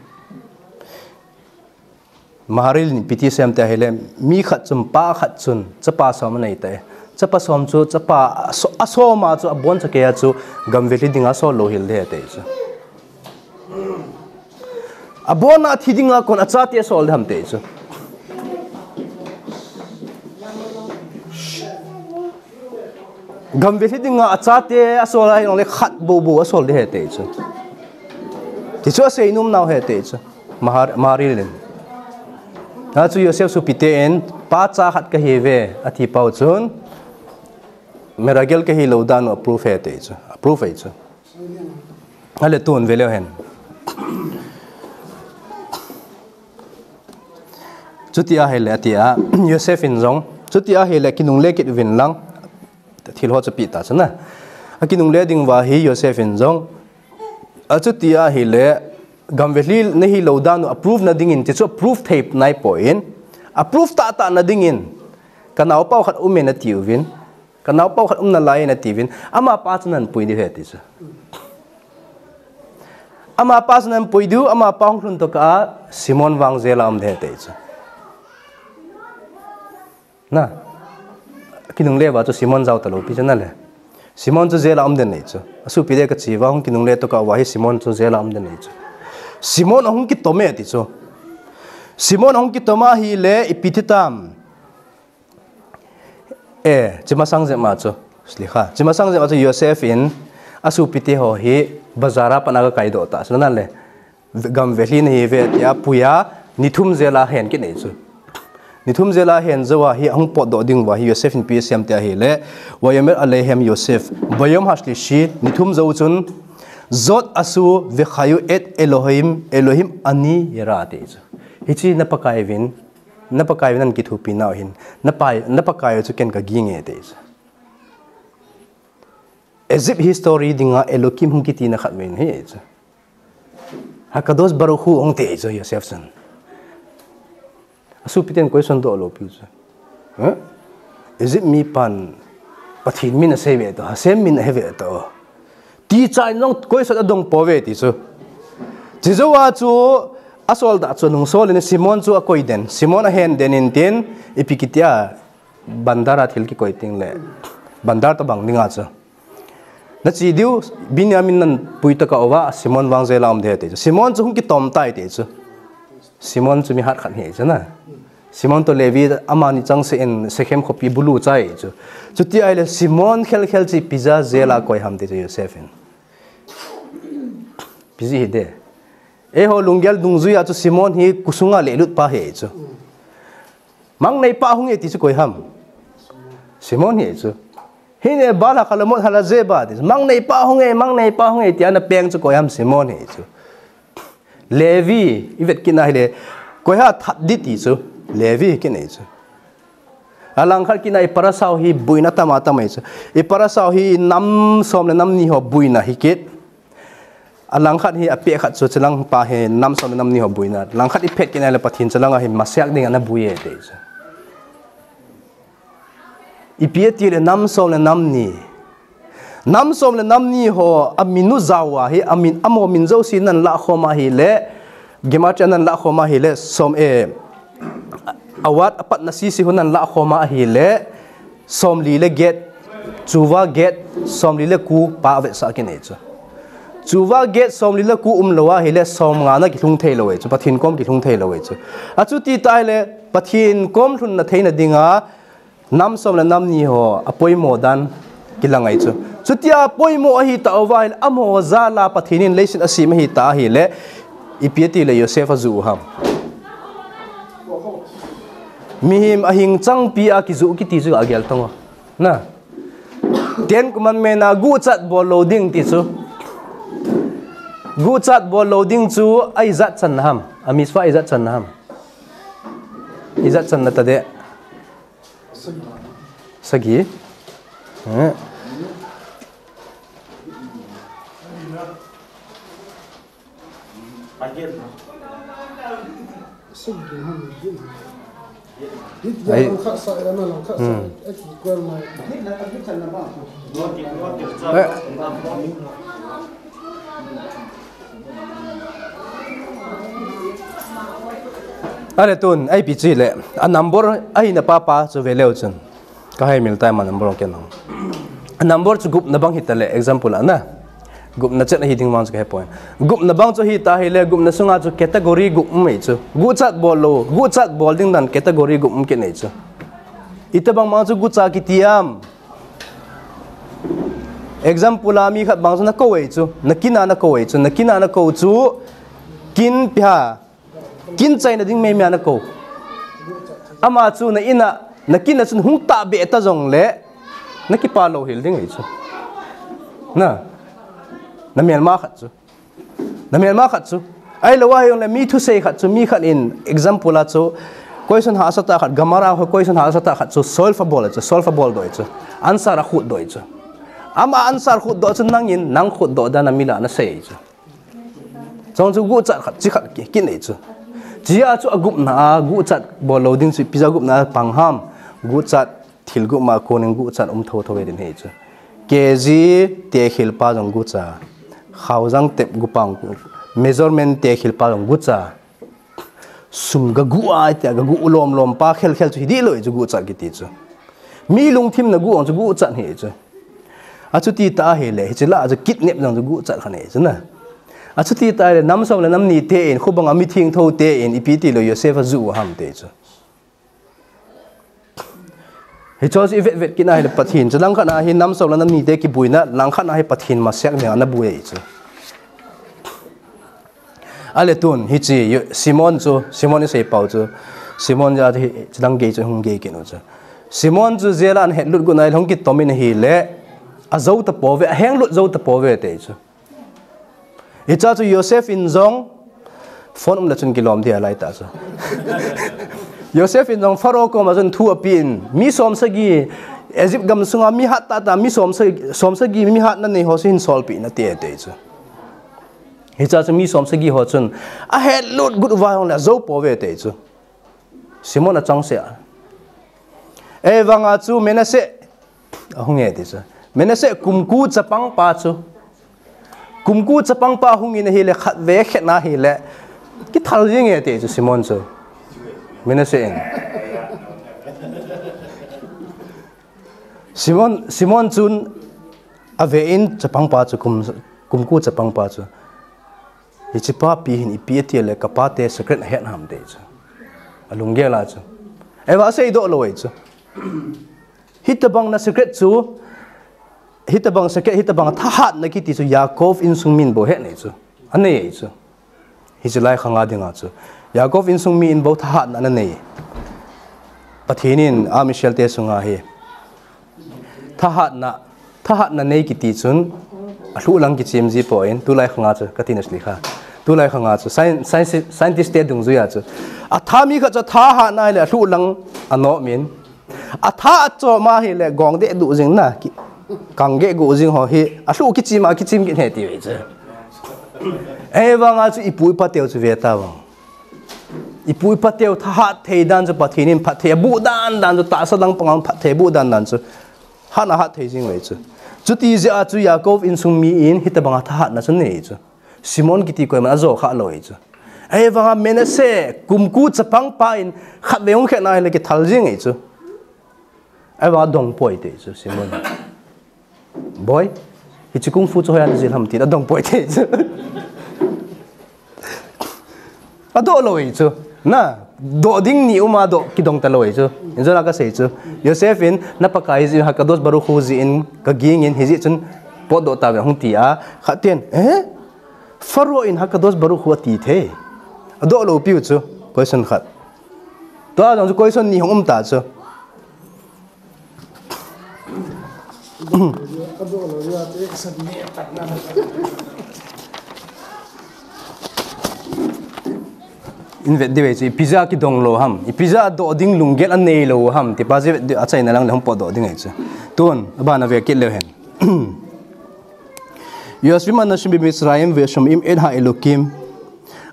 Maharil in ipi ti asei em ti ahile, mi khat chun, pa khat chun, chapa som anei tai. Chapa som chu, chapa aso-, asom a chu, abon chakei a chu, gam velhi dinga asol lou hel ding ahi ti chu. Abon a thi dinga kon achate asol ding ham ti chu. Gam velhi dinga achate asol ahi jongle khat bou bou asol ding ahi ti chu. Ti chu asei nom nau ahi ti chu. Mahar-, Maharil in. Achu Yosef sopite in pa cha khat kahi ve ati pau chun. Meragel kahi lou dan u a proof ahi ti chu. A proof ahi chu. Ale tun ve leu hen. Chuti ahile ati a, Yosef in jong. Chuti ahile kinungle kit uvin lang. Thil ho chu ipi ta chu na. Akinungle ding uva hi Yosef in jong. Achuti ahile gam velhi nahi lou dan u a proof na dingin, ti chu a proof thei nai poi. A proof tah tah na dingin. Ka naopa khat um e nati uvin. Ka naopa khat um nalai e nati uvin. Amapa chu nan pui ding ahi ti chu. Amapa chu nan pui diu, amapa hung lhun tokah a, Simon vang jail a um ding ahi ti chu. Na. Kinungle uva chu Simon jao talou pi chu na le. Simon chu jail a um ding ahi chu. Asopite kachi uva hung kinungle tokah uva hi Simon chu jail a um ding ahi chu. Simon ahung kitom e ti chu. Simon ahung kitom ahile ipi ti tam. E, chi masang jep ma chu, slikha. Chi masang jep ma chu Yosef in, asopite ho hi, bazar a pat a aga kaidoh ta. Chu na le, gam velhi nahi ve tia, pui a, Ni thum jela hen kit nei chu. Ni thum jela hen jou a hi ahung potdoh ding uva hi Yosef in ipi asei em tia ahile, ויאמר אליהם יוסף ביום השלישי, ni thum jou chun, זאת עשו וחיו את אלהים, אלהים אני ירא ati chu. Hiche na Pakai uvin, na Pakai uvin nakithopi nau hin, na Pakai, na Pakai u chu ken kaging e ati chu. Egypt history dinga Elokim hung kitina khat vei ahi chu. Hakadosh Baruch Hu hung ti chu Yosef chun. Asopiten question doh lou pi chu. Huh? Egypt mipan Pathen min asei ve to, Hashem min ahe ve to. Ti chai nong question adong po ve ti chu. Chujou a chu asol da chu nung sol in Simon chu akoi den. Simon ahen den in tin ipi kitia bandar a thil kikoi ting le. Bandar tabang dinga chu. Nache diu, Binyamin nan pui tokah uva, Simon vang jela um ding ati chu. Simon chu hung kitom tai ti chu. Simon chu mi hat khat ahi chu na. Simon toh Levi amani changseh in Shechem khopi bulu chai chu. Chuti ahile Simon khel khel chu ipi jeh a jela akoi ham ti chu Yosef in. Ipi jeh hi de. Eiho lunggel dungjuia chu Simon hi khosunga lelut pa ahi chu. Mang nei pa hung e ti chu koi ham. Simon ahi chu. Hine bala kala mot hala jeba ti. Mang nei pa hung e, mang nei pa hung e tia ana peng chu koi ham Simon ahi chu. Levi, i vet kit na ahile. Koi ham that ding ti chu. Levi kit nei chu. Alangkhat kit na i parasau hi buina tama tama ahi chu. I parasau hi nam som le nam ni ho buina ahi kit. Alangkhat hi apeh khat chu chulang pa hi nam som le nam ni ho buina. Langkhat i phet kit na le Pathen chalanga hi Mashiach dinga ana bui e ti chu. Ipi ati le nam som le nam ni. Nam som le nam ni ho amin u jao a hi amin amaho min jouse nan lah khom ahile. Gematria nan lah khom ahile som e. Awat apatna sese ho nan lah khom ahile. Somli le get, chuva get, somli le ko pa avetsah kit nei chu. Chuva get, somli le ko umlou ahile, somnga na kilhung thei lou e chu, Pathen kom kilhung thei lou e chu. Achuti tah ahile, Pathen kom lhunna theina dinga, nam som le nam ni ho, apoimo dan kilang ahi chu. Chutia apoimo ahi tah uva ahile, amaho jal a Pathen in leiset asem ahi tah ahile, ipi ati le Yosef aju u ham. Mihem ahing changpi a kiju kiti chu agel tong o. Na. Ten Commandment a guhchat bol lou ding ti chu. Guhchat bol lou ding chu a ijat channa ham. A mitzvah ijat channa ham. Ijat channa tade. Sagi. Eh. Ai. Hmm. Eh. Ale tun, ipi chu le, a number ahina papa chu ve leu chun. Ka haimil tai ma number ong kei nong. Number chu gupna bang hita le, example a na. Gupna chet ahi ding vang chu ka he poi. Gupna bang chu hita ahile, gupna sunga chu category gup um ahi chu. Guhchat bol lou, guhchat bol ding dan category gup um kit nei chu. Ita bang bang chu guhchat kiti am. Example a mi khat bang chu na kou ahi chu, na kin a na kou ahi chu, na kin a na kou chu, kin pia. Kin chaina ding meimei a na kou. Ama chu na in a, na kin a chun hung tahbeh ta jongle, na kipa lou hel ding ahi chu. Na, na melma khat chu. Na melma khat chu. Ahilou ahi jongle mi thusei khat chu, mi khat in example a chu, question hahsa tah khat, Gemara ho question hahsa tah khat chu, solve abol chu, solve abol doh chu. Answer akhut doh chu. Ama answer khut doh chu nangin, nang khut doh dan a mi lah a na sei chu. Chong chu guhchat khat, chi khat ki, kit nei chu. Chia chu agupna a, guhchat bol lou ding chu, ipi jeh a gupna a pang ham. Guhchat thil gup ma konin guhchat um tho tho ve din ahi chu. K G tekhel pa jong guhchat. Khaojang tep gupa jong, measurement tekhel pa jong guhchat. Sum ga guh a, tia ga guh lom lom pa khel khel chu hi di lou chu guhchat kiti chu. Mi lungthim na guh ang chu guhchat ahi chu. Achuti tah ahile, hiche lah a chu kidnap jong chu guhchat khat ahi chu na. Achuti tah ahile, nam som le nam ni te in, khubang a mi thengtho te in, ipi ti lou Yosef aju u ham ti chu. Hicho chu i vet vet kit na ahile Pathen chu langkhat a hi nam som le nam ni te kibuina, langkhat a hi Pathen Mashiach dinga ana bui ahi chu. Ale tun, hiche, Simon chu, Simon isei pau chu. Simon ja hi, chidang gei chu, hung gei kit u chu. Simon chu jail a ana het lut got nai le hung kitom in ahile, ajou tapouve, aheng lut jou tapouve ti chu. Hiche chu Joseph in jong, phone um le chun kilom dia lai ta chu. Joseph in jong Pharaoh koma chun thu apen, mi som sagi, Egypt gam sunga mi hat tah tah, mi som sagi, som sagi mi hat na nei ho chu hin solpeh in ati e ti chu. Hiche chu mi som sagi ho chun, ahet lut got uva jongle ajou pouve ti chu. Simon achangseh a. Ahivanga chu Manasseh ahung e ti chu. Manasseh kum ko chapang pa chu. Kum ko chapang pa hung in ahile khatvei akhen ahile. Kithal jing e ti chu Simon chu. Manasseh in. Simon, Simon chun ave in chapang pa chu kum, kum ko chapang pa chu. Hiche pa pi hin ipi ati le kapa te secret ahet ham ti chu. Alunggel a chu. Ahivang asei doh lou e chu. Hitobang na secret chu, hitobang secret, hitobang thahatna kiti chu Yaakov insung min bou ahet nei chu. Anei e chu. Hiche lai khanga dinga chu. Yaakov insung mi in bou thahatna ana nei. Pathen in a Israel te sunga hi. Thahatna, thahatna nei kiti chun, alhuh lang kichem ji poi, tulai khanga chu, kati na sli kha. Tulai khanga chu, science, science, scientist te dungjuia chu. Atha mi khat chu thahatna ahile alhuh lang anom in. Atha achom ahile gong deh duh jing na, ki, kang geh guh jing ho hi, alhuh kichem a kichem kit ahi ti ve chu. Ahivanga chu ipu ipa teu chu ve ta vang. Ipu ipa teu thahat thei dan chu Pathen in phatthei aboh dan dan chu tahsa dang panga phatthei aboh dan dan chu. Hat ahat thei jing ve chu. Chuti jeh a chu Yaakov insung mi in hitobanga thahatna chu nei chu. Simon kiti koiman ajo kha lou e chu. Ahivanga Manasseh, kum ko chapang pa in khatvei hung khen ahile kithal jing e chu. Ahivanga adong poi ti chu Simon. Boi, hiche kung fu chu hoiya najil ham tin adong poi ti chu. Adoh lou e chu. Na, doh ding ni um a doh kidong talou e chu. Injona kasei chu. Joseph in, na Pakai jeh in Hakadosh Baruch Hu jeh in kaging in hijeh chun potdoh tauve hung ti a. Khat ten, eh? Pharaoh in Hakadosh Baruch Hu ati thei. Adoh lou piu chu. Question khat. Tua jong chu question ni hung um ta chu. In vet diu ve chu, ipi jeh a kidong lou ham, ipi jeh a doh ding lunggel anei lou ham, ti pa jeh vet diu achaina lang le hung potdoh ding ahi chu. Tun, abana ve kit leu hen. Yoshvim anashim b'Mitzrayim ve'shome'im et ha'elokim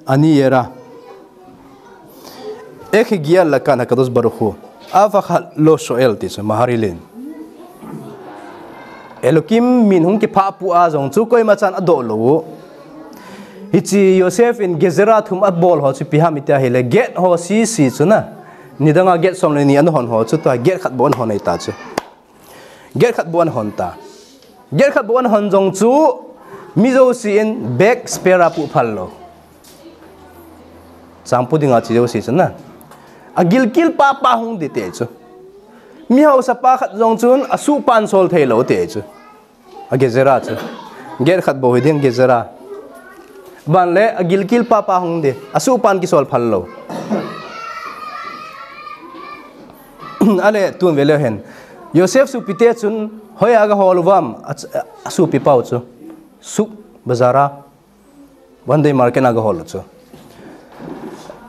ani yera. Ek higia lakan Hakadosh Baruch Hu. Af echad lo sho'el ti chu Maharilin. Elokim min hung kiphah pua jong chu koima chan adoh lou u. Hiche Yosef in Gezerah thum abol ho chu ipi ham iti ahile, get ho sese chu na. Nidanga get som le ni ana hon ho chu tua get khat bou ana hon ahi ta chu. Get khat bou ana hon ta. Get khat bou ana hon jong chu mi jouse in bag spare a puh phal lou. Changpu dinga che jouse chu na. Agilkel papa hung ding ti chu. Mi haosa pa khat jong chun asuh pan sol thei lou ti chu. A Gezerah chu. Get khat bou hi ding Gezerah. Ban le agilkel papa hung ding. Asuh pan kisol phal lou. Ale tun ve leu hen. Yosef sopi te chun hoiya aga hol uvam a, a sopi pau chu. Suk bazar a. One day market a aga hol u chu.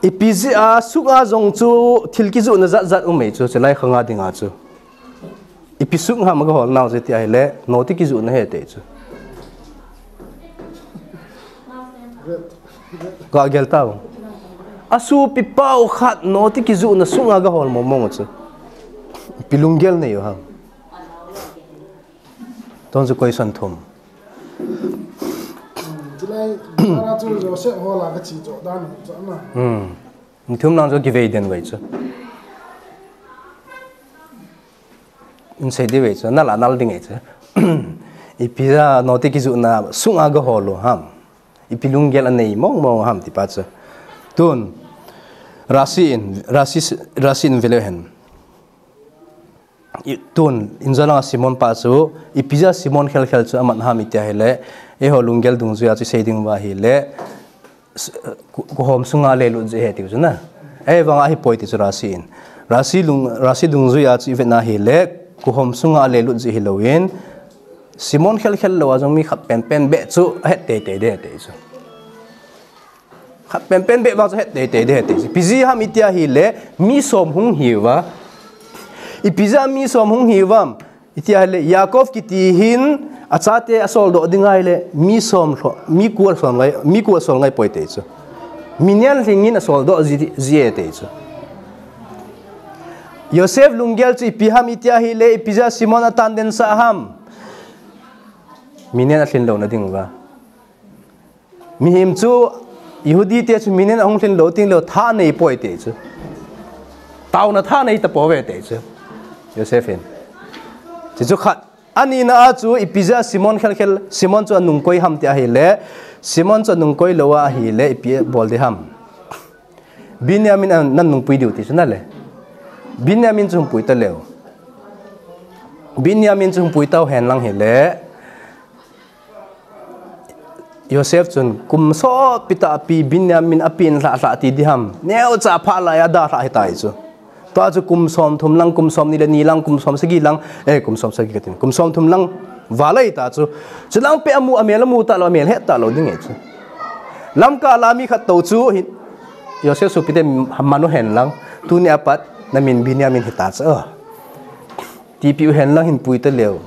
Ipi jeh a suk a jong chu thil kijohna jat jat um e chu, chulai khang a dinga chu. Ipi suk ham aga hol nau chu ti ahile, noti kijohna ahi ti chu. Ka gel tau. Asopi pau khat noti kijohna suk a aga hol mong mong chu. Ipi lunggel nei u ham. Tun chu question thum. Chulai, Sarah chu Joseph hol a kache chu dan chu na. Hmm. Thum lang chu kivei den vei chu. In sei ding vei chu, nal a nal ding vei chu. Ipi jeh a noti kijohna suk a aga hol u ham. Ipi lunggel anei mong mong ham ti pa chu. Tun, Rashi in, Rashi, Rashi in ve leu hen. I, tun, injona Simon pa chu, ipi jeh a Simon khel khel chu aman ham iti ahile, eiho lunggel dungjuia chu sei ding uva ahile, s-, ku-, kuhom sunga alelut jeh ahi tiu chu na. Ahivanga ahipoi ti chu Rashi in. Rashi lung, Rashi dungjuiya chu ivet na hile, kuhom sunga alelut jeh hilou in, Simon khelkhel louva jong mi khat penpen beh chu ahet teitei ding ahi ti chu. Khat penpen beh vang chu ahet teitei ding ahi ti chu. Ipi jeh ham iti ahile, mi som hung hiuva. Ipi jeh a mi som hung hiuvam. Iti ahile, Yaakov kiti hin, achate asoldoh ding ahile, mi som lho-, mi ko asol ngai, mi ko asol ngai poi ti chu. Mi nianlhing in asoldoh ji, ji e ti chu. Yosef lunggel chu ipi ham iti ahile, ipi jeh a Simon atan den sah ham. Mi nian alhin louna diuva. Mihem chu, Yehudi te chu mi nian ahung lhin lou tengleh tha nei poi ti chu. Taona tha nei tapouve ti chu. Yosef in. Ti chu khat. Anina a chu ipi jeh a Simon khelkhel, Simon chu anung koi ham ti ahile. Simon chu anung koi louva ahile, ipi bol ding ham. Binyamin a nanung pui diu ti chu na le. Binyamin chu hung pui taleu. Binyamin chu hung pui tau hen lang hile. Yosef chun kum sotpi tahpi Binyamin apen lhah lhah ti ding ham. Neocha phat laiya dalhah ahitai chu. Tua chu kum somthum lang, kum somni le ni lang, kum somsagi lang, eh, kum somsagi katin. Kum somthum lang val ahitai chu. Chulang peh amu, amel amu talou, amel het talou ding ahi chu. Lamkai a mi khat tou chu hin, Yosef sopite man u hen lang, tuni apat namin Binyamin hita chu. Tipeh u hen lang hin pui taleu.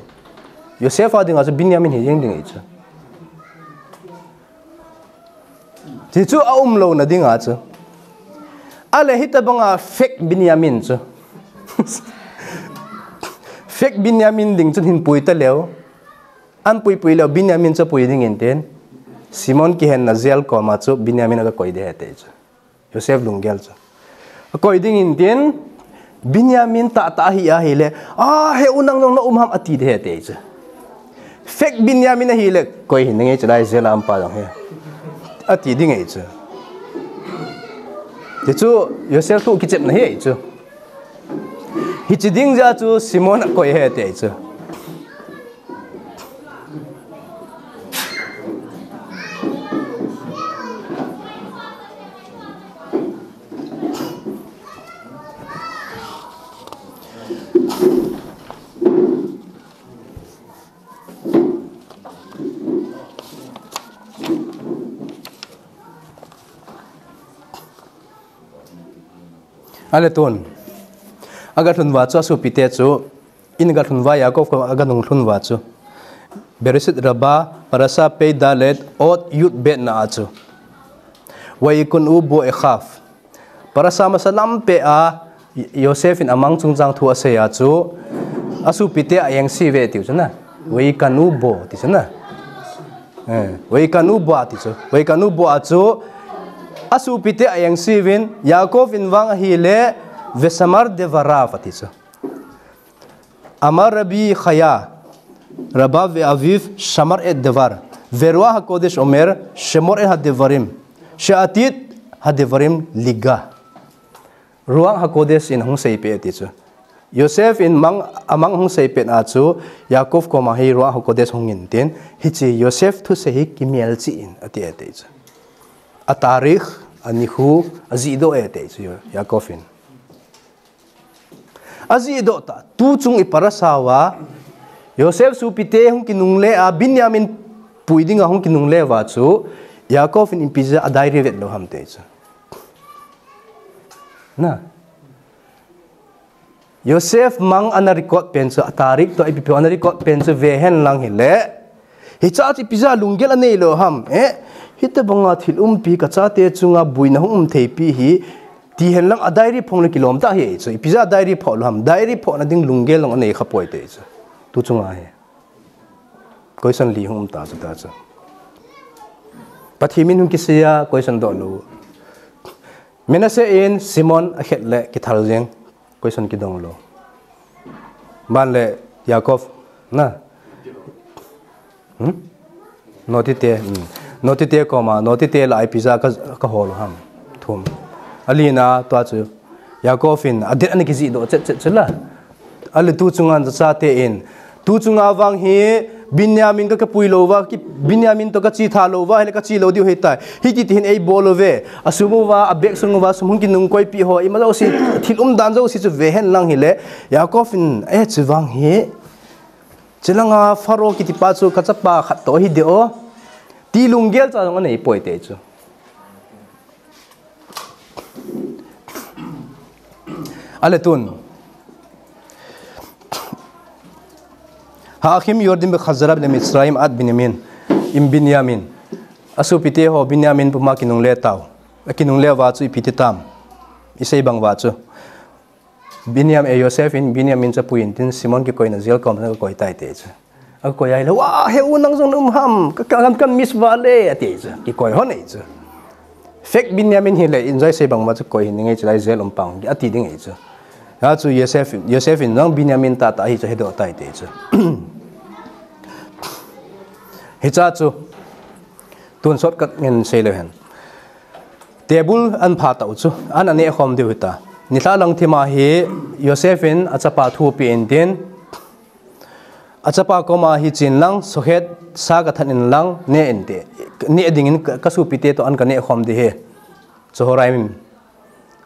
Yosef a dinga chu Binyamin hi jeng ding ahi chu. Ti chu aum louna dinga chu. Ahile hitobanga fake Binyamin chu. Fake Binyamin ding chun hin pui taleu. An pui pui leu Binyamin chu pui ding intin. Simon kihenna jail koma chu Binyamin aga koi ding ahi ti chu. Yosef lunggel chu. Akoi ding intin, Binyamin tahtah ahi ahile, a, he u nang jong na um ham ati ding ahi ti chu. Fake Binyamin ahile, koi hin nge chu lai jail a um pa jong he. Ati ding ahi chu. Ti chu, Yosef thu kichepna ahi chu. Hiche ding jeh a chu Simon akoi ahi ti chu. Ahile tun. Aga lhun uva chu asopite chu. In aga lhun uva Yaakov koma aga nung lhun uva chu. Bereshit Rabbah, Parasha Pei Dalet, Ot Yud Bet na a chu. Vayikanu bo echav. Parasha masa lam peh a Yosef in amang chungchang thu asei a chu. Asopite a engse uve tiu chu na. Vayikanu bo ti chu na. Eh, Vayikanu bo a ti chu. Vayikanu bo a chu. Asopite a engse uvin, Yaakov in vang ahile, Veshamar devarav ati chu. Amar Rabbi Chaya, Rabba ve'aviv shamar et devar, veruach hakodesh omer, shemor et hadevarim, she'atid hadevarim liga. Ruach hakodesh in hung seipeh ti chu. Yosef in mang, amang hung seipeh a chu, Yaakov koma hi Ruach hakodesh hung intin, hiche Yosef thusei hi kimelchih in ati e ti chu. A tarikh, a nikho, ajihdoh e ti chu, Yaakov in. Ajihdoh ta, tuchung i parasha uva, Yosef sopite hung kinungle a, Binyamin pui dinga hung kinungle uva chu, Yaakov in ipi jeh a diary vet lou ham ti chu. Na. Yosef mang ana record pen chu, a tarikh toh ipi ipi ana record pen chu vehen lang hile. Hiche a chu ipi jeh a lunggel anei lou ham. Eh, hitobanga thil umpi kachate chunga boina hung um theipi hi, ti hen lang a diary phong le kilom ta ahi chu. Ipi jeh a diary phoh lou ham. Diary phohna ding lunggel jong anei khapoi ti chu. Tuchunga hi. Question li hung um ta chu ta chu. Pathen min hung kisei a question doh lou. Manasseh in Simeon akhet le kithal jeng. Question kidong lou. Ban le Yaakov, na. Hmm? Notite, hmm. Notite koma, notite lah a ipi jeh a ka, kahol u ham. Thum. Alina, tua chu. Yaakov in, adet ana kijihdoh chet chet chu la. Ale tuchunga chate in. Tuchunga vang hi, Benjamin ka, ka pui lou va, ki, Benjamin to ka chi tha lou va, hile ka chi lou diu hei tai. Hiti ti hin ei bol lou ve. A sum uva, a bag sung uva, sum hung kinung koi pi ho, ima jouse, thil umdan jouse chu ve hen lang hile. Yaakov in, eh, chu vang hi. Chulanga Pharaoh kiti pa chu ka chapa khat to hi de o. Ti lunggel cha jong anei poi te chu. Ale tun. האחים יורדים בחזרה למצרים עד בנימין, עם בנימין. A sopite ho Benjamin puma kinungle tau. A kinungle uva chu ipi ti tam. I sei bang uva chu. Benjamin, eh, Yosef in Benjamin chu apui in tin Shimon kikoina jel kom a koi tai te chu. Akoi ahile, "Wa, he u nang jong na um ham, ka, ka, ka miss uva le," ati chu. Kikoi hon ei chu. Fake Benjamin hile, enjoy sei bang uva chu koi hi ning ei chu lai jel um pang, ati ding ei chu. Hiche chu Yosef, Yosef in jong Benjamin tahtah hi chu hedoh tai te chu. Hiche chu, tun shortcut ngen sei leu hen. Table an pha tau chu, an aneh khom diu hita. Nilhah lang thim a hi Yosef in achapa thu ape in tin, achapa koma hi chen lang, sokhet sa kathat in lang, neh in te, neh dingin ka, ka sopite to an kaneh khom ding ahi. Zoharaim,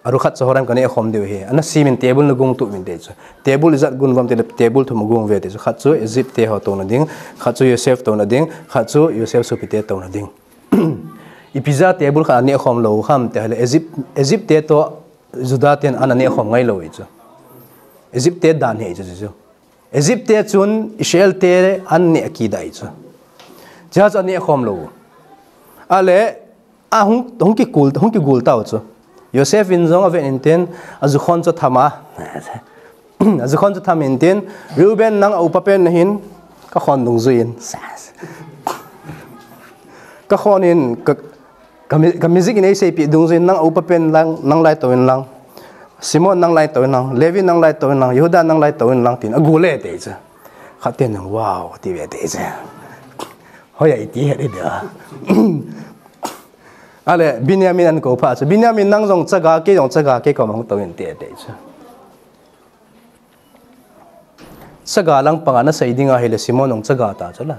aru khat Zoharaim kaneh khom diu ahi. Ana sim in table na gung tup in te chu. Table ijat gun uvam tile table thum agung uve te chu. Khat chu Egypt te ho touna ding, khat chu Yosef touna ding, khat chu Yosef sopite touna ding. Ipi jeh a table khat aneh khom lou ham ti ahile Egypt, Egypt te to Juda ten ana neh khom ngai lou ahi chu. Egypt te dan ahi chu chu. Egypt te chun Israel te an neh kit ahi chu. Hiche chu aneh khom lou. Ale, a hung, hung kigul, hung kigul tau chu. Yosef in jong aven in tin, ajukhon chu atham a. Ajukhon chu atham in tin, Reuben nang a upa pen nahin, ka khon dungjui in. Ka khon in, ka, ka mi-, ka music in ei seipeh dungjui in, nang a upa pen lang, nang lai tou in lang. Shimon nang lai tou in lang, Levi nang lai tou in lang, Yehuda nang lai tou in lang, tin agul e te chu. Khat ten jong, "Wow," ati ve te chu. Hoi a iti het ding a. Ale, Benjamin an kou pha chu. Benjamin nang jong chaga, kei jong chaga, kei koma hung tou in te te chu. Chaga lang panga na sei ding ahile Shimon jong chaga ta chu la.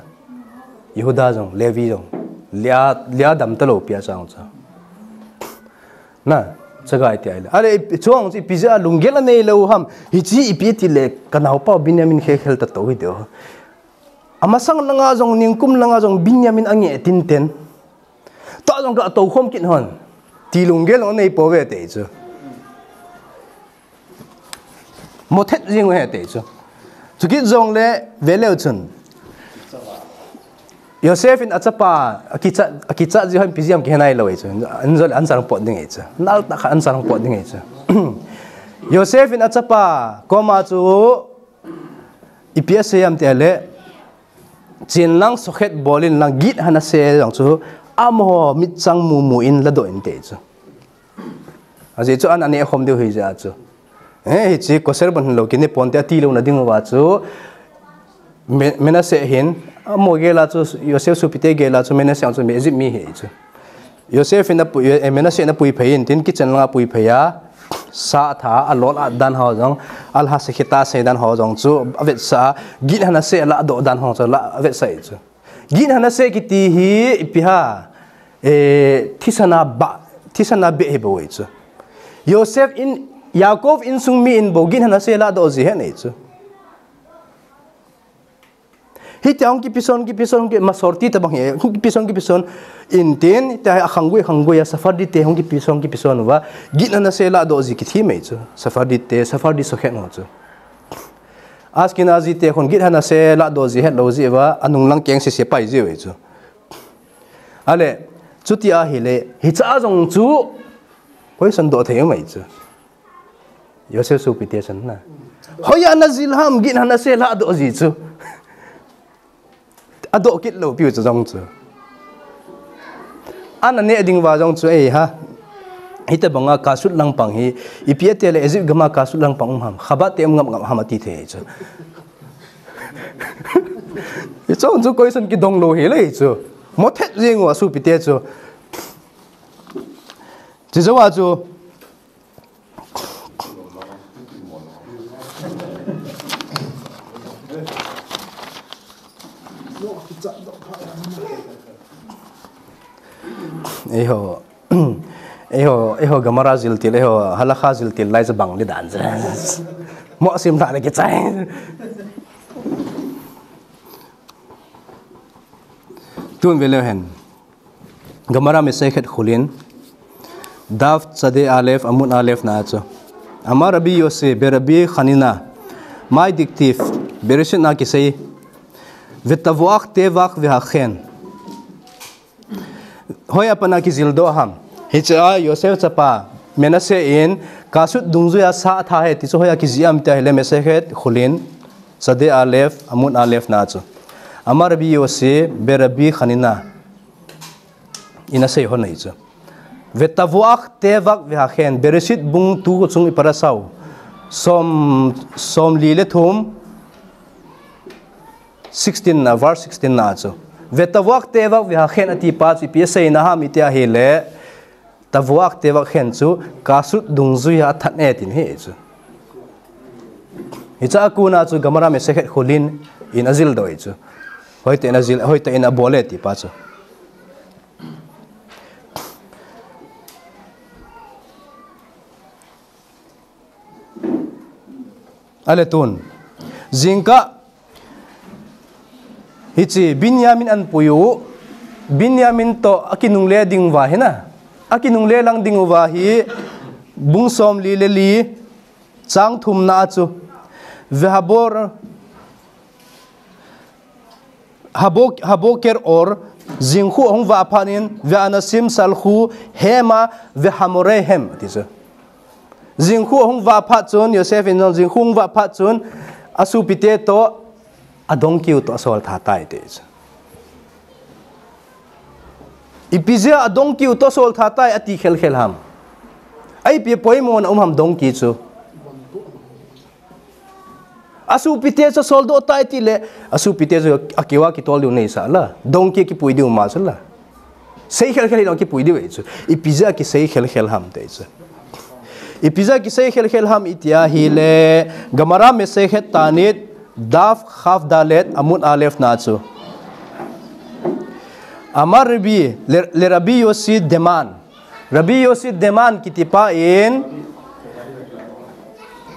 Yehuda jong, Levi jong. Lia, lia dam talou pi a chang chu. Na, chaga iti ahile. Ale, chuang chu ipi jeh a lunggel anei lou ham. Hiche ipi tile ka naopa Benjamin khe khel ta tou hi diu. Amasang langa jong, ningkum langa jong Benjamin angeh tinten. Tua jong ka tou khom kit hon. Ti lunggel jong anei pouve te chu. Mo thet jing u ahi te chu. Chukit jongle ve leu chun. Yosef in achapa, akicha, akicha ji hon ipi jeh ham kihe nai lou ahi chu. An jol, an charong pot ding ahi chu. Nal ta kha an charong pot ding ahi chu. Yosef in achapa koma chu ipi asei ham ti ahile, chen lang sokhet bol in lang Git Hanase jong chu amaho mitchang mumu in ladoh in te chu. Ajeh chu an aneh khom diu ahi jeh a chu. Eh, hiche kosher bon lou kine ponte ati louna ding uva chu. Me-, Menashe hin, amaho gel a chu, Yosef sopite gel a chu Menashe jong chu Egypt mi ahi chu. Yosef in apui, eh, Menashe in apui phei in tin kitchen langa apui phei a, sa atha, alol a dan ho jong, alha se khita se dan ho jong chu avetsah a, Git Hanase ladoh dan ho chu la avetsah ahi chu. Git Hanase kiti hi ipi ham, eh, thisan a ba, thisan a beh hi bou ahi chu. Yosef in, Yaakov insung mi in bou Git Hanase ladoh ji ahi ahi chu. Hitia hung kipeson, kipeson, ki-, Masorti tabang hi, hung kipeson, kipeson, in tin, hitia hi akhanggui, khanggui a, Sephardi te hung kipeson, kipeson uva, Git Hanase ladoh ji kithem ahi chu, Sephardi te, Sephardi sokhet ho chu. Ashkenazi te khun Git Hanase ladoh ji het lou jeh uva, anung lang keng sese pai jiu ahi chu. Ale, chuti ahile, hiche a jong chu, question doh thei um ahi chu. Yosef sopite chun na. Hoiya najil ham Git Hanase ladoh ji chu. Adoh kit lou piu chu jong chu. An aneh ding uva jong chu ei ha. Hitobanga kasut lang pang hi. Ipi ati le Egypt gam a kasut lang pang um ham. Khabat te um ngap ngap ham ati thei chu. Hiche chu question kidong lou hile chu. Mo thet jing u asopite chu. Chujou a chu. Eiho, eiho, eiho Gemara jiltil, eiho Halakha jiltil lai chu bang le dan chu. Mo sim ta le kichai. Tun ve leu hen. Gemara Masechet Chulin, Daf Tzadeh Aleph, Amud Aleph na chu. Amar Rabbi Yossi, Berabi Chanina, my dictive, Bereshit na kisei, Vetavuach tevach vehachen. Hoiya pat na kijil doh ham. Hiche a Yosef chapa, Menashe in, kasut dungjuiya sa atha e, ti chu hoiya kijih ham tia hile Masechet Chulin, Tzadeh Aleph, Amud Aleph na chu. Amar Rabbi Yossi, Berabi Chanina. Ina sei hon ahi chu. Vetavuach tevach vehachen, Bereshit bung two chung i parasau. Som, som li le thum, sixteen na, verse sixteen na chu. Vetavuach tevach vehachen ati pa chu ipi asei na ham iti ahile, tavuach tevach chen chu kasut dungjuiya athat e tin ahi chu. Hiche a kona chu Gemara Masechet Chulin in ajil doh ahi chu. Hoitah in ajil, hoitah in abol e ti pa chu. Ale tun. Jingkah hiche Binyamin ahin pui u. Binyamin toh akinungle ding uva hi na. Akinungle lang ding uva hi bung som li le li chang thum na chu. Vehabor Habo-, haboker or, jingkhu ahung vah phat in, ve'anasim salchu hema vehamorehem, ati chu. Jingkhu ahung vah phat chun, Yosef in jong jingkhu ahung vah phat chun, asopite toh, adongki u toh asol tha tai, ati chu. Ipi jeh a adongki u toh asol tha tai, ati khelkhel ham. Ipi poimo na um ham dongki chu. Asopite chu asol doh tai tile, asopite chu akeu a kitol diu neisah la. Dongki kipui diu ma chu la. Sei khelkhel hi dong kipui diu ahi chu. Ipi jeh a kisei khelkhel ham ti chu. Ipi jeh a kisei khelkhel ham iti ahile, Gemara Masechet Ta'anit, Daf Chaf Dalet, Amud Aleph na chu. Amar Rabbi, le, le Rabbi Yossi Deman. Rabbi Yossi Deman kiti pa in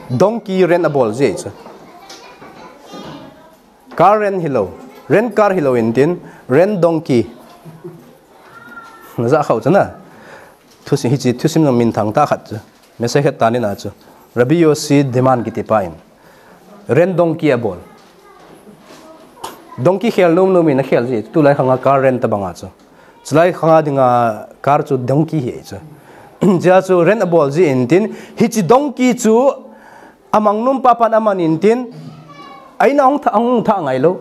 dongki rent abol ji chu. Car rent hilou, rent car hilou in tin, rent dongki. Na ja khau chu na. Thusim hiche, thusim jong minthang tah khat chu. Masechet Ta'anit na chu. Rabbi Yossi Deman kiti pa in. Rent dongki abol. Dongki khel nom nom in akhel ji. Tulai khang a car rent tabang a chu. Chulai khang a dinga car chu dongki hi chu. Jia chu rent abol ji in tin. Hiche dongki chu amang nom pa pan aman in tin. Aina hung tha, hung tha ngai lou.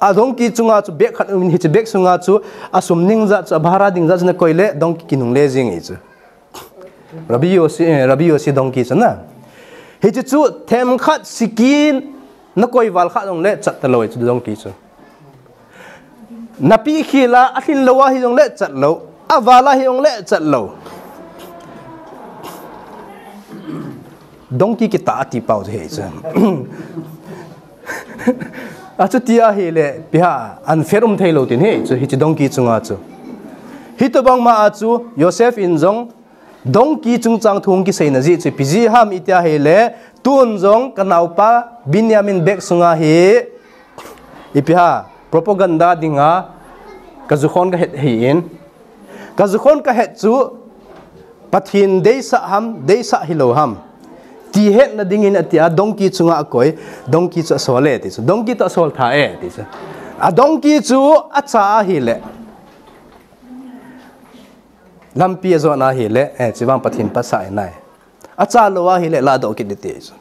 Adongki chunga chu bag khat um in hiche bag sunga chu asum ning ja chu abhara ding ja chu nakoi le dongki kinungle jing ahi chu. Rabbi Yossi, eh, Rabbi Yossi dongki chu na. Hiche chu themkhat sikin nakoi val kha jongle chat talou chu dongki chu. Napi khel a, alhin lou a hijongle chat lou. Aval a hijongle chat lou. Dongki kitah ati pau chu hi chu. Achuti ahile, ipi ham, unfair um thei lou tin hi chu, hiche dongki chunga chu. Hitobang ma a chu, Yosef in jong, dongki chungchang thu hung kiseina jeh chu, ipi jeh ham iti ahile, tun jong, kanaopa, Binyamin bag sunga hi, ipi ham, propaganda dinga, kajukhon kahet hi in, Kajukhon kahet chu Pathen deisah ham, deisah hilou ham. Ti hetna dingin ati a, dongki chunga akoi, dongki chu asol e ti chu. Dongki toh asol tha e ti chu. Adongki chu acha ahile. Lampi ajot ahile, eh, chuvang Pathen pasah inai. Acha lou ahile, ladoh kit ding ti chu.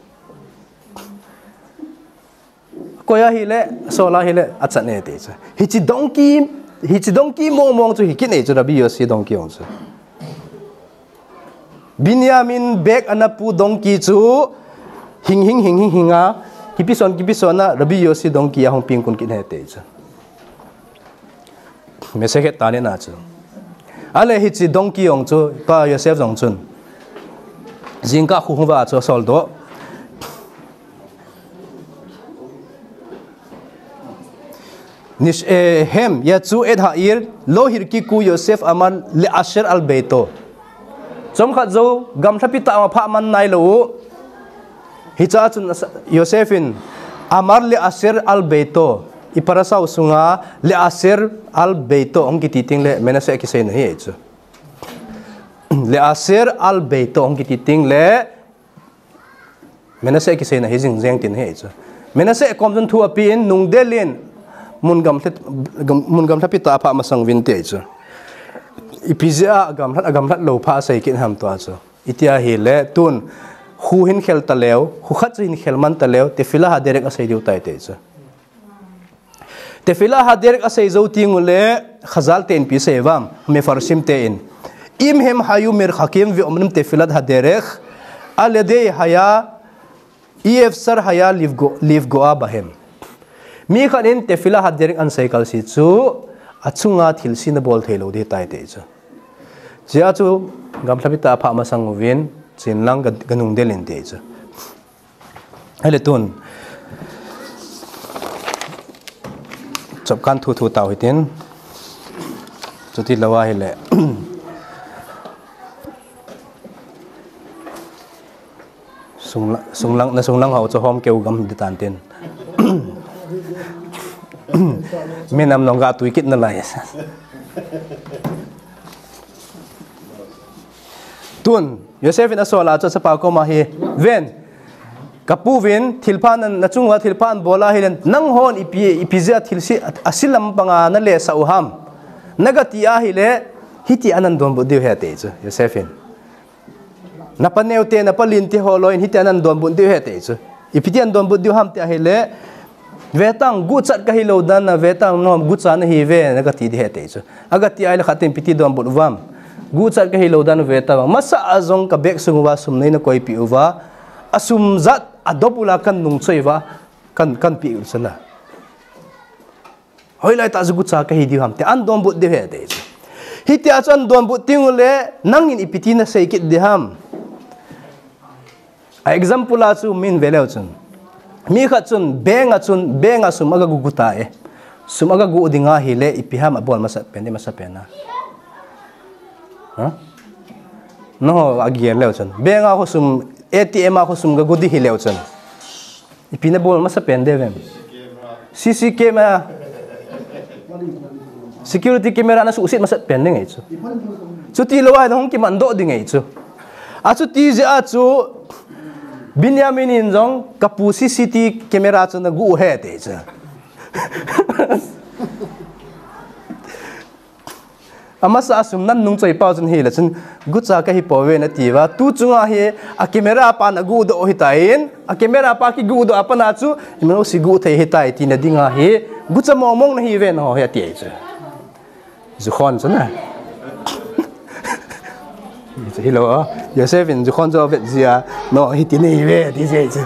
Koi ahile, asol ahile, achat e ti chu. Hiche dongki, hiche dongki mong mong chu hi kit e chu Rabbi Yossi dongki jong chu. Binyamin bag ana pu dongki chu hing hing hing hing hing a, kipi son kipi son a Rabbi Yossi dongki ahung peng kun kit e ti chu. Masechet Ta'anit na chu. Ale hiche dongki jong chu, pa Yosef jong chun. Jingkah khu khu va chu asol doh. Nish, eh, hem, ya chu et ha'ir, lo hirkiku Yosef amar le asher al beito. Chomkhat jou, gamlhapi tah a phah man nailou u. Hiche a chun asa-, Yosef in, amar le asher al beito. I parasha u sunga, le asher al beito. Hung kiti teng le, Manasseh kiseina hi chu. Le asher al beito. Hung kiti teng le, Manasseh kiseina hi jing jeng tin hi chu. Manasseh kom chun thu apen, nungdel in, mun gamlhat, gam-, mun gamlhapi tah a phah masang uvin ti chu. Ipi jeh a gamlhat, agamlhat lou pha asei kit ham tua chu. Iti ahile, tun, kho hin khel taleu, kho khat chu hin khel man taleu, tefillah haderech asei diu tai ti chu. Tefillah haderech asei jou teng ule, Chazal ten ipi asei uvem, Mefarshim ten. Im hem hayu merchakim ve omrim tefillat haderech, al yedei haya, i efshar haya lifgo-, lifgoa bahem. Mi khat in tefillah haderech ahin sei kal seh chu, achunga thilse ana bol thei lou ding ahitai ti chu. Hiche a chu, gamlhapi tah a phah masang uvin, chin lang ga, ganungdel in ti chu. Ahile tun. Chop kan thu thu tau hitin. Chuti lou ahile. Sungla-, sunglang, na sunglang ho chu hom keu gam di tan tin. Minam nong ga tui kit nalai. Tun, Yosef in asol a chu achapa koma hi, ven, kapu vin, thilpha na, nachunga thilpha nabol ahile, nanghon ipi, ipi jeh a thilse, a, ase lam panga nalesah u ham. Nagati ahile, hitia nadonbut diu ahi ti chu, Yosef in. Napa neo te, napa len te ho loi in hitia nadonbut diu ahi ti chu. Ipi tia nadonbut diu ham ti ahile, Vetang, guchat kahi lou dan a, vetang nom, gucha nahi ve, nagati ding ahi ti chu. Agati ahile khat in ipi ti donbut uvem. Guchat kahi lou dan a vetang. Masa a jong ka bag sung uva sum nei nakoipeh uva. Asum jat adop ula kanung choi uva. Kan, kanpeh u chu na. Hoilai tah a gucha kahi diu ham ti, nadonbut diu ahi ti chu. Hitia chu nadonbut teng ule, nangin ipi ti nasei kit ding ham. A example a chu min ve leu chun. Mi khat chun, bank a chun, bank a sum aga gu gu tai. Sum aga gu ding ahile, ipi ham abol masat pen, i masat pen a. Ha? Nangho agel leu chun. Bank a kho sum, A T M a kho sum ga gu ding hileu chun. Ipi nabol masat pen ding uvem. C C camera. Security camera nasuhset masat pen ding ahi chu. Chuti lou ahile hung kimandoh ding ahi chu. Achuti jeh a chu Benjamin in jong kapu C C T camera chu nagu ahi ti chu. Amasa a sum nanung choi pau chun hile chun gucha kahi pouve nati uva. Tu chunga hi a camera pa nagu doh ahitan, a camera pa kigu doh a pat a chu, imanu si gu thei ahitai tina dinga hi, gucha mong mong nahi ve nangho hi ati ahi chu. Jukhon chu na. Hilou, Yosef in jukhon chu avet jia, no, hiti nahi ve, ti jia chu.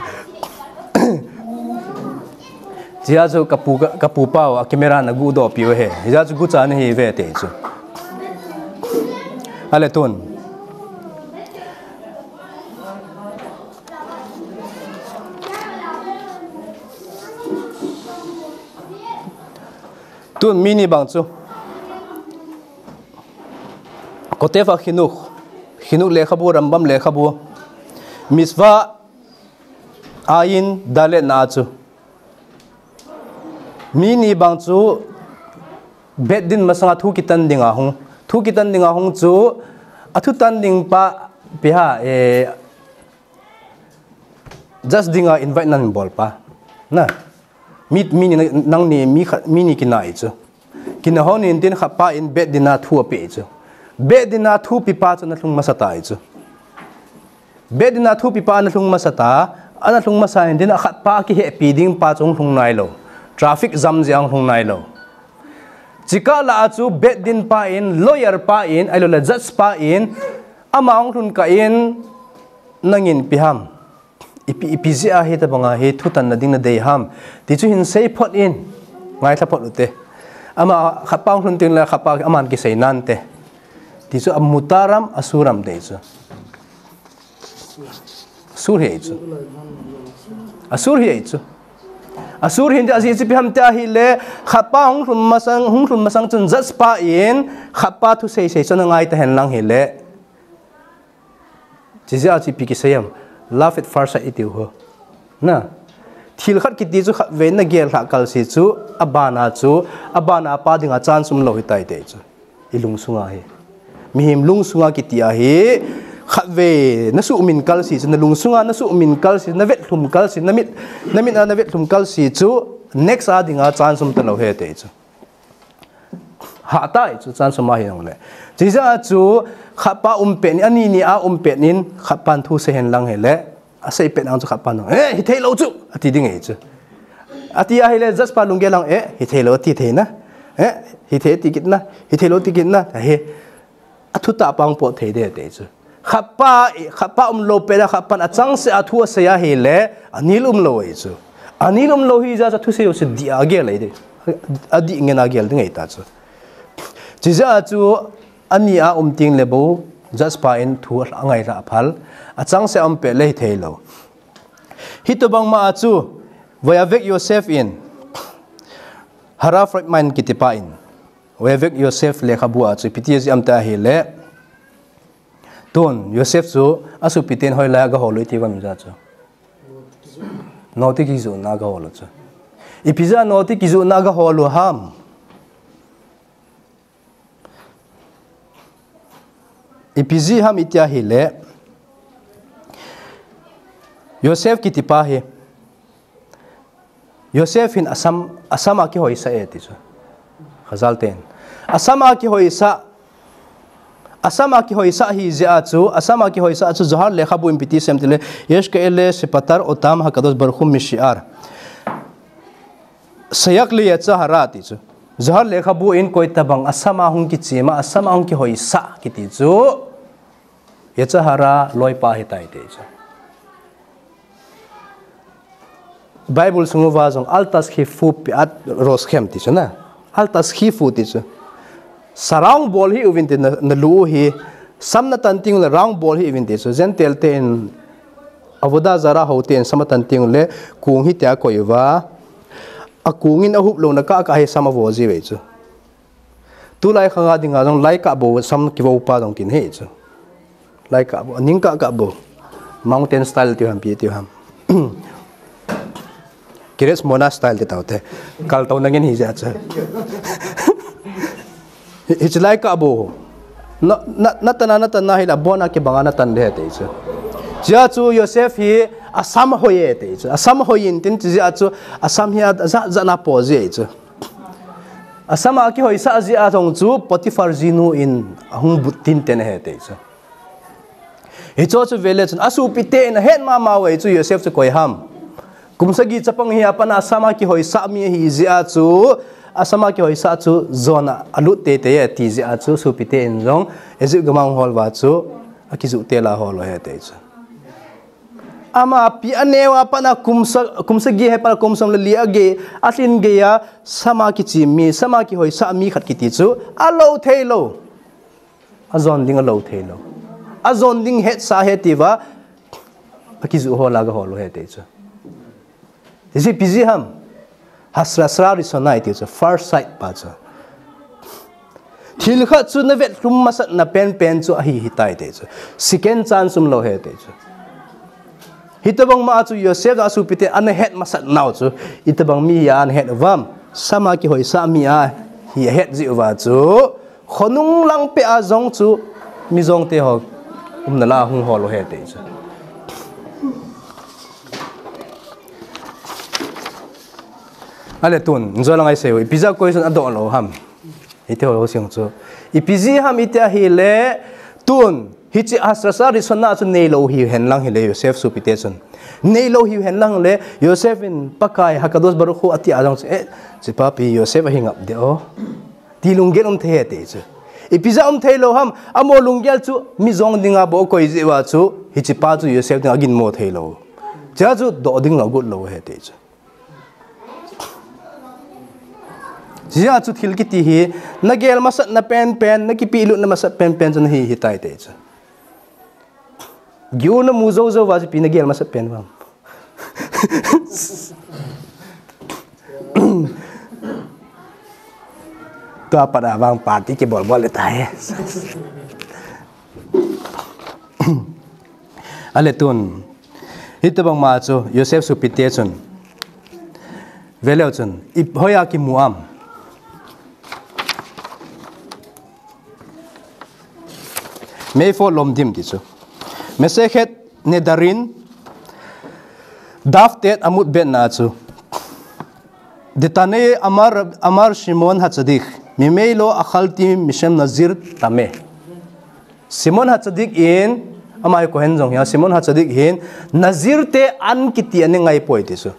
Hiche a chu kapu, kapu pau a camera nagu doh piu ahi. Hiche a chu gucha nahi ve ti chu. Ahile tun. Tun mi ni bang chu. Kotef a Chinuch. Chinuch lekhabu, Rambam lekhabu. Mitzvah Ayin Dalet na a chu. Mi ni bang chu Beit Din masanga thu kitan dinga hung. Thu kitan dinga hung chu, athu tan ding pa, ipi ham, eh, judge dinga invite nahin bol pa. Na. Mi, mi ni nangni, mi khat, mi ni kina ahi chu. Kina hon in tin khat pa in Beit Din a thu apeh chu. Beit Din a thupi pa chu ana lhung masa tai chu. Beit Din a thupi pa ana lhung masa ta, ana lhung masa in tin a khat pa kihehpi ding pa chu hung lhung nailou. Traffic jam jeh a hung lhung nailou. Chukah lah a chu Beit Din pa in, lawyer pa in, ahilouleh judge pa in, ama hung lhun kah in, nangin ipi ham. Ipi, ipi jeh a hitabanga hi thutanna ding nadei ham. Ti chu hin sei phot in, ngailha phot u te. Ama khat pa hung lhun teng le khat pa aman kisei nante. Ti chu a mutar ham, asur ham ti chu. Asur hi chu. Asur hi chu. Asur hin tia, ajeh chu ipi ham tia ahile, khatpa hung lhun masang, hung lhun masang chun judge pa in, khatpa thu seisei chu ana ngai tahen lang hile. Chijeh a chu ipi kisei ham, love at first sight itiu ho. Na. Thil khat kiti chu khatvei na gel lhah kal se chu, abana chu, abana pa dinga chance umlou hitai te chu. I lungsunga hi. Mihem lungsunga kiti ahi, khatvei na suhmin kal se chu, na lungsunga na suhmin kal se, na vetlhum kal se, na mit, na mit a na vetlhum kal se chu, next a dinga chance um talou hite chu. Hahtai chu chance um ahi jongle. Chijeh a chu, khatpa um pet in, ani ni a um pet in, khatpan thu seihen lang hile, asei pet ang chu khatpan, "Eh, hithei lou chu," ati ding ahi chu. Ati ahile, judge pa lunggel ang, "Eh, hithei lou," ati thei na. "Eh, hithei," ati kit na. "Hithei lou," ati kit na. Ahi, athutah pa hung pot thei ding ati chu. Khatpa, khatpa umlou pet a, khatpan achangseh a thu asei ahile, anil umlou ahi chu. Anil umlou hijeh a chu thusei jouse dih a gel ahi ding. Adih ngen a gel ding ahita chu. Chijeh a chu, ani a um tengle bou, judge pa in thu angai lhah phal, achangseh a um pet le hithei lou. Hitobang ma a chu, Vayavek Yosef in, Harav Friedman kiti pa in, Vayavek Yosef lekhabu a chu, ipi ti ajih ham tia ahile, tun, Yosef chu, asopiten hoilai a gahol u iti vam ija chu. Noti kijohna a gahol u chu. Ipi jeh a noti kijohna a gahol u ham. Ipi jeh ham iti ahile, Yosef kiti pa hi, Yosef hin asam, asam akihoisah e ti chu. Khazal ten. Asam akihoisah, asam akihoisah hijeh a chu, asam akihoisah chu Zohar lekhabu in ipi ti asei em tile, Yesh ka'ele shepatar otam hakadosh baruch hu mishi'ar. Shayach le yetzer hara ti chu. Zohar lekhabu in koitabang asam a hung kichem a, asam a hung kihoisah kiti chu. Yetzer hara loipa ahitai ti chu. Bible sung uva jong al tashchichu pe'at roshchem ti chu na. Al tashchichu ti chu. Sa round bol hih uvin ti na, nalu u hi. Sam natan teng le round bol hih uvin ti chu. Gentile ten avodah zarah ho ten sam atan teng le kong hi tia akoi uva. Akong in ahup louna kah kah hi sam avo ji uve chu. Tulai khanga dinga jong lai kah bou sam kivo pa jong kin ahi chu. Lai kah bou, aning kah kah bou. Mountain style tiu ham, ipi tiu ham. Kiryat Shmona style ti taute. Kaltouna ngen hijeh chu. Hi, hiche lai kah bou. Na, na, natan a, natan a hile abon a kibang a natan ding ahi ti chu. Chijeh chu Yosef hi asam hoi e ti chu. Asam hoi in tin chijeh chu asam hi ajat jat na po ji ahi chu. Asam a kihoisah jeh a jong chu Potiphar jinu in ahung but tinten ahi ti chu. Hicheho chu vele chun asopite in ahet mama uve chu Yosef chu koi ham. Kum sagi chapang hi apat a asam a kihoisah mi ahi jeh a chu, asam a kihoisah chu jon a alut teitei e ti jeh a chu sopite in jong Egypt gam a hung hol uva chu akijuh tel a hol u ahi ti chu. Ama pi aneo a pat a kum sa, kum sagi hi apat a kum som le li agei, alhin gei a, sam a kichem mi, sam a kihoisah mi khat kiti chu, alou thei lou. Ajon ding alou thei lou. Ajon ding hetsa ahi tia, akijuh hol a gahol u ahi ti chu. Ipi jeh ham. Hasra sra risona iti chu, first sight pa chu. Thil khat chu na vetlhum masatna penpen chu ahi hitai ti chu. Second chance umlou ahi ti chu. Hitobang ma chu Yosef jong asopite ana het masat nau chu. Itobang mi hi ana het uvam. Sam a kihoisah mi ahi ahet jeh uva chu. Khonung lang peh a jong chu. Mi jong te ho. Umna la hung hol u ahi ti chu. Ale tun, njo lang ai sei u, ipi jeh a question adoh lou ham. Hiti ho sing chu. Ipi jeh ham iti ahile, tun, hiche hasra sra risona chu neilou hihen lang hile Yosef sopite chun. Neilou hihen lang le, Yosef in Pakai, Hakadosh Baruch Hu ati a jong chu, eh, hiche papi Yosef ahi ngap ding o. Ti lunggel um thei ahi ti chu. Ipi jeh a um thei lou ham, amaho lunggel chu, mi jong dinga bou akoi jeh uva chu, hiche pa chu Yosef dinga aginmo thei lou. Chujeh chu doh ding agot lou ahi ti chu. Chujeh chu thil kiti hi, na gel masatna penpen, na kipehlutna masat penpen chu nahi hitai ti chu. Giu na mu jou jou uva chu ipi na gel masat pen uvam. Tua pat a vang party kibol bol le tai. Ale tun. Hitobang ma chu Joseph sopite chun. Veleu chun. Ip hoiya kimu am. Mephot lomdim ti chu. Mesechet nedarin daftet amut betna chu. Detanei amar, amar Shimon HaTzadik. Mimei lo akhalti mishem nazir tame. Shimon HaTzadik in, ama hi Kohen jong hi, Shimon HaTzadik hin, nazir te an kiti ani ngai poi ti chu.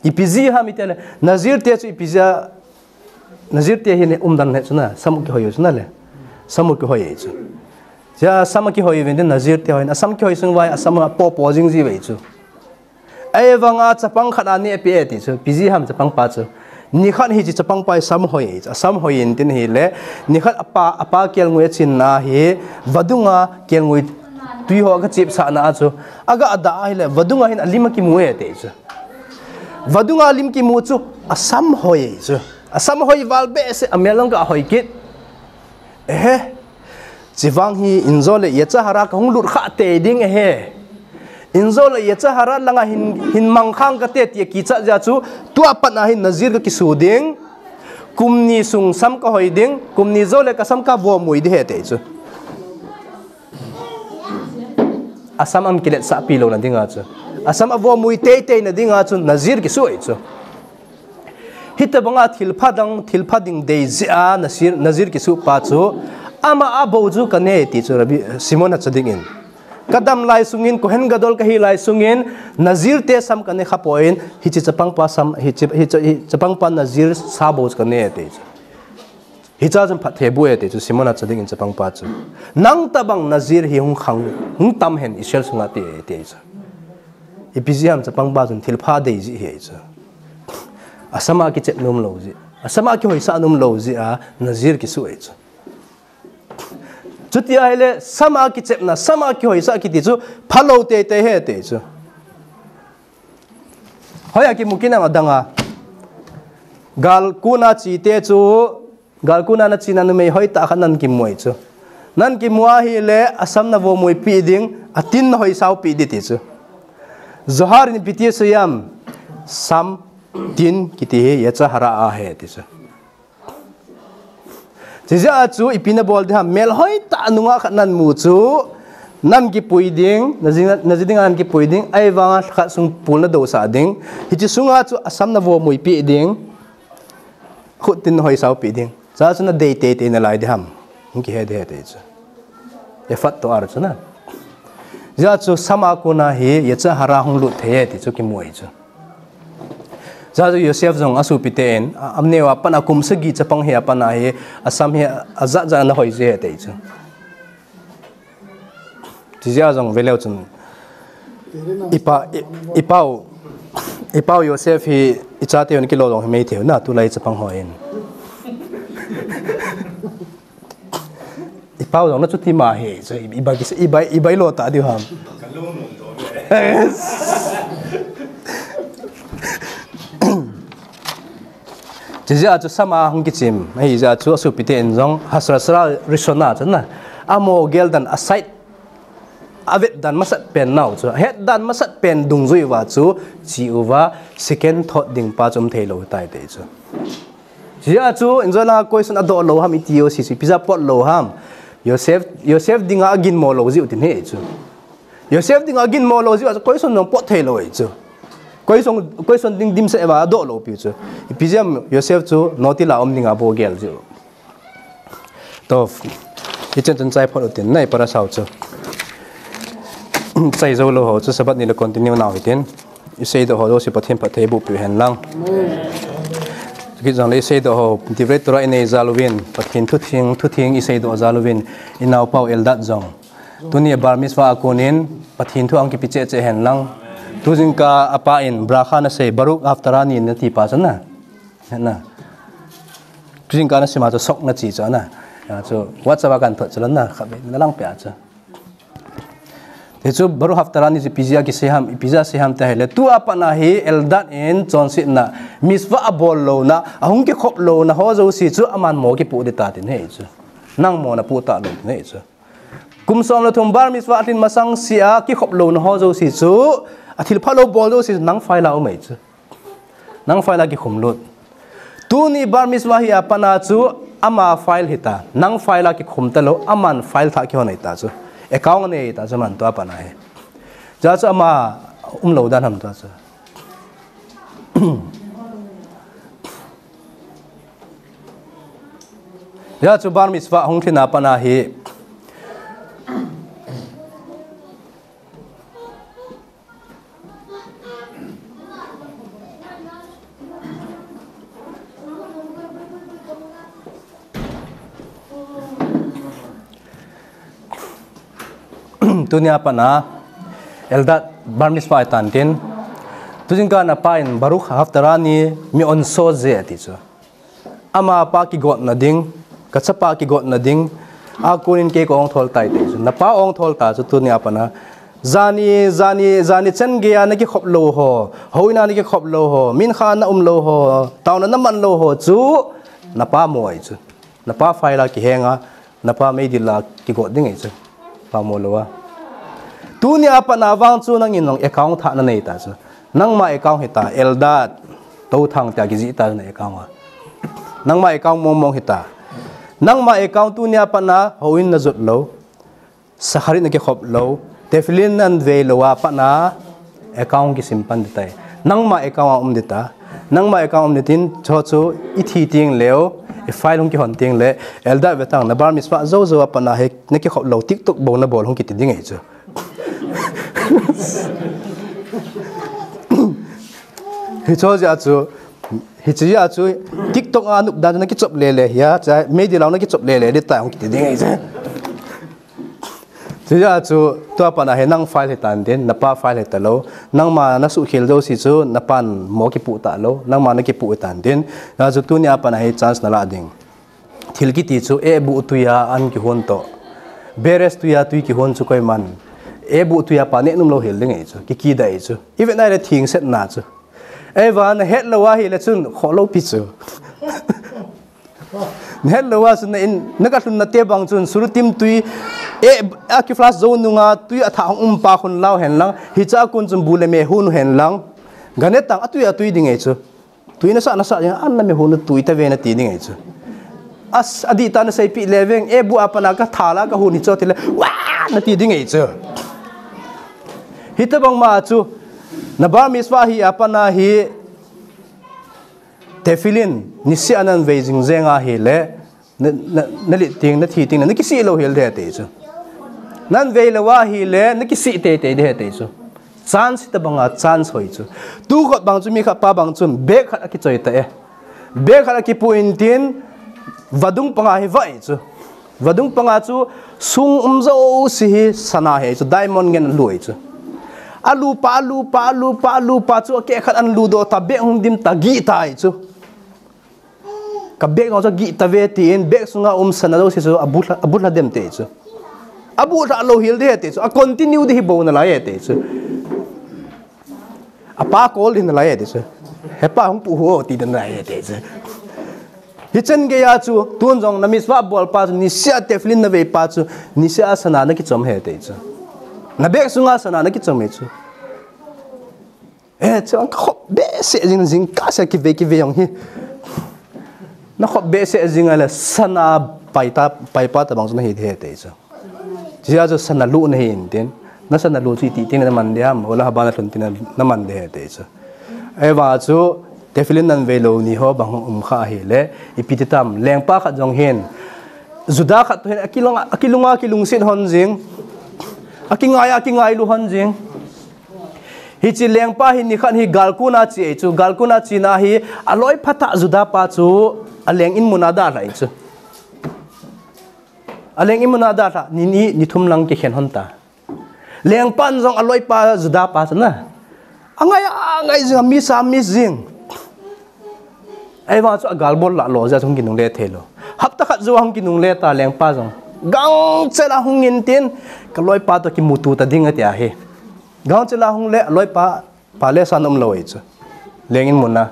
Ipi jeh ham itile, nazir te chu ipi jeh a, nazir te hin umdan le chu na, sam kihoi chu na le. Sam kihoi chu. Ja sam kihoi ven de nazir te hoi, asam kihoi sung vai, asam a popo jing ji ve chu. Ahivanga chapang khat ani api e ti chu, ipi jeh ham chapang pa chu. Nikhat hiche chapang pa sam hoi, asam hoi in tin hile, nikhat apa, apa kelngoi achinna hi, vadunga kelngoi tui ho kachipsahna a chu. Aga ada ahile, vadunga hin alim akimu e ti chu. Vadunga lim kimu chu, asam hoi chu. Asam hoi val behseh, amel lang ka hoi kit. Ehe. Chivang hi injo le yetzer hara kahung lut kha te ding ehe. Injo le yetzer hara langa hin, hin mangkhang kate ti kicha jeh chu, tua pat a hin nazir kakisu ding. Kum ni sung sam kahoi ding, kum ni jou le kasam kavomui ding ahi ti chu. Asam akiletsah pi louna dinga chu. Asam avomui teitei na dinga chu nazir kisu ahi chu. Hitobanga thilpha dang, thilpha ding dei jeh a nazir, nazir kisu pa chu. Ama a bou chu kanei ti chu Rabbi Shimon HaTzadik in. Kadam lai sungin, Kohen Gadol kahi lai sungin, nazir te sam kanei kha poi, hiche chapang pa sam, hiche, hiche, hiche chapang pa nazir sa bou chu kanei ti chu. Hiche chun phatthei bu e ti chu, Shimon HaTzadik in chapang pa chu. Nang tabang nazir hi hung khang, hung tam hen Israel sunga ti e ti chu. Ipi jeh ham chapang pa chun thilpha dei ji ahi chu. Asam a kichep nom lou ji. Asam a kihoisah nom lou ji a nazir kisu ahi chu. Chuti ahile, sam a kichepna, sam a kihoisah kiti chu, phalou teitei ahi ti chu. Hoiya kimu kit nam adang a. Gal kona chite chu, gal kona nachena numei hoitah khat nan kimu ahi chu. Nan kimu ahile, asam navomui pi ding, atin nahoisau pi ding ti chu. Zohar in ipi ti asei em, sam, tin, kiti hi, yetzer hara ahi ti chu. Chijeh a chu ipi nabol ding ham, mel hoitah nungah khat nan mu chu, nan kipui ding, naji, naji dinga nan kipui ding, ahivanga khat sung pul nadousah ding. Hiche sunga chu asam navomui pi ding, khut tin nahoisau pi ding. Chua chu nadei teitei nalai ding ham, hung kihe ding ahi ti chu. Ephod toh ar chu na. Chijeh a chu sam a kona hi, yetzer hara hung lut thei e ti chu kimu ahi chu. Chua chu Yosef jong asopite in, a, aneo a pat a kum sagi chapang hi a pat a hi, asam hi ajat jat a nahoi ji ahi ti chu. Chijeh a jong veleu chun. Ipa, i, ipau, ipau Yosef hi, ichateu in kilo jong hi mei thei u na, tulai chapang hon. Ipau jong nachuti ma ahi, chu ibai, ibai, ibai lo ta diu ham. Chijeh a chu sam a hung kichim, ahijeh a chu asopite in jong Hashara Rishona chu na. Amo gel dan asai, avet dan masat pen nau chu. Het dan masat pen dungjui uva chu, che uva, second thought ding pa chu um thei lou tai ti chu. Chijeh a chu, injo la question adoh lou ham iti u si chu, ipi jeh a pot lou ham. Yosef, Yosef dinga aginmo lou jiu tin ahi chu. Yosef dinga aginmo lou jiu a chu question jong pot thei lou ahi chu. Question, question ding dimset uva adoh lou pi chu. Ipi jeh ham Yosef chu notila um dinga bou gel jiu. Toh, ichan chun chai phot utin, na iparasha u chu. Chai jou lou ho chu, Sabbath ni le continue nau hitin. Isei doh ho jouse Pathen phatthei boh peh hen lang. Kit jong le isei doh ho, Divrei Torah inei jal uvin, Pathen thu theng, thu theng isei doh jal uvin, inaopau Eldad jong. Tuni bar mitzvah a konin, Pathen thu ahung kipe cheh cheh hen lang. Tu jingkah a apa in, bracha nasei, Baruch Haftarani nati pa chu na. Na. Tu jingkah a nasim a chu sok nachi chu na. Ya chu, WhatsApp a kahin thot chu la na, khatvei nalang peh a chu. Hichu Baruch Haftarani chu ipi jeh a kisei ham, ipi jeh a sei ham ti ahile. Tua pat a hi Eldad in chonsetna, Mitzvah abol louna, ahung kikhop louna ho jouse chu aman mo kipoh ding ta tin ahi chu. Nang mo napoh talou tin ahi chu. Kum som le thum bar mitzvah lhin masang sea kikhop louna ho jouse chu, athil phalou bol jouse chu nang file a um ahi chu. Nang file a kikhum lut. Tuni bar mitzvah hi a pat a chu ama file hita. Nang file a kikhum talou, aman file thah kihon ahi ta chu. Account anei ta chu aman tua pat a hi. Hijeh chu ama umlou dan ham tua chu. Hijeh chu bar mitzvah hung lhin a pat a hi. Tunia pat a, Eldad bar mitzvah ahi tan tin. Tujingkah a apa in Baruch haftarani me'onso ze ati chu. Amapa kigotna ding, kachapa kigotna ding, a konin kei ka ongthol tai ati chu. Napa ongthol ta chu tunia pat a. Jani, jani, jani chan geiya nakikhop lou ho, houin a nakikhop lou ho, mincha naum lou ho, taona naman lou ho chu, napa mo ahi chu. Napa file a kiheng a, napa meidil a kigot ding ahi chu. Pa mo lou a. Tunia pat a vang chu nangin nang account thah nanei ta chu. Nangma account hita, Eldad, Touthang tia kijih ta na account a. Nangma account mong mong hita. Nangma account tunia pat a, houin najot lou. Shacharit nakikhop lou, tefillin nanvei lou a pat a, account kisim pan ding tai. Nangma account a um ding ta. Nangma account um ding tin, chu chu ithi teng leh, i file hung kihon teng leh, Eldad ve tang na bar mitzvah jou jou a pat a hi, nakikhop lou TikTok bou nabol hung kiti ding ahi chu. Hiche jeh a chu, hiche jeh a chu, TikTok a nop dan nakichop le le hia, cha, meidil a nakichop le le ding tai hung kiti ding ahi chu. Hijeh a chu, tua pat a hi nang file hitan tin, napa file hita lou. Nangma nasuhkhel jouse chu, napan mo kipoh talou. Nangma nakipoh hitan tin. Hijeh a chu tunia pat a hi chance nalah ding. Thil kiti chu, ebuh tui a an kihon toh. Beres tui a tui kihon chu koiman. Ebuh tui a pa neh nom lou hel ding ahi chu. Kikida ahi chu. Ivet nai le thingset na chu. Eiva nahet lou ahile chun, kholou pi chu. Nahet lou a chun na in, naka lhun nate bang chun, surutim tui, e, a ki flash jou nunga, tui athah hung um pa khun lau hen lang, hicha kon chun bu le me hun hen lang, gane tang atui atui ding ahi chu. Tui nasa nasa ding, an na me hun tui ta ve nati ding ahi chu. As, adih tah nasei pi le veng, ebuh a pat a ka thal a ka hun hi chu tile, wa, nati ding ahi chu. Hitabang ma chu, na bar mitzvah hi a pat a hi, tefillin, niseh a nanvei jing jeng ahile, na, na, nalet teng, nathi teng, nakisih lou hel ding ahi ti chu. Nanvei lou ahile, nakisih teitei ding ahi ti chu. Chance hitabang a, chance hoi chu. Tu khat bang chu, mi khat pa bang chun, bag khat akichoi ta e. Bag khat akipoh in tin, vadung panga hi va ahi chu. Vadung panga chu, sung um jouse hi sana ahi chu, diamond ngen alu ahi chu. Alu pa, alu pa, alu pa, alu pa chu, akeh khat alu doh ta, bag hung dim ta, gih ta ahi chu. Ka bag jong chu gih ta ve tin, bag sunga um sana jouse chu abu lha, abu lha dem ti chu. Abu lha lou hel ding ahi ti chu. A continue ding hi bou nalai ahi ti chu. Apa call ding nalai ahi ti chu. He pa hung pu ho ti ding nalai ahi ti chu. Hichan geiya chu, tun jong na mitzvah bol pa chu, niseh a tefillin navei pa chu, niseh a sana nakichom ahi ti chu. Na bag sunga sana nakichom ahi chu. Eh, chu ang ka khop behseh jing, jingkah seh kivei kivei jong hi. Na khop behseh jing ahile sana pai ta, pai pa tabang chu nahi ding ahi ti chu. Hijeh a chu sana lu nahi in tin. Na sana lu chu iti tin naman ding ham, ola haba nalhun tin naman ding ahi ti chu. Ahivang chu, tefillin nanvei lou ni ho bang um kha ahile, ipi ti tam, lengpa khat jong hin. Juda khat toh hin, akilunga, akilunga, akilungset hon jing. Akingai, akingailu hon jing. Hiche lengpa hi nikhat hi galkon a che ahi chu, galkon a chena hi aloi phatah Juda pa chu aleng in muna dalha ahi chu. Aleng in muna dalha, ni ni, ni thum lang kikhen hon ta. Lengpan jong aloi pa Juda pa chu na. Angai, angai jing, amiss, amiss jing. Ahivang chu agalbol lah lou jeh a chu hung kinungle thei lou. Hapta khat jou a hung kinungle ta lengpa jong. Gangchel a hung in tin, ka loipa toh kimuto ta ding ati ahi. Gangchel a hung le, loipa, pa le sa na um lou ahi chu. Leng in muna.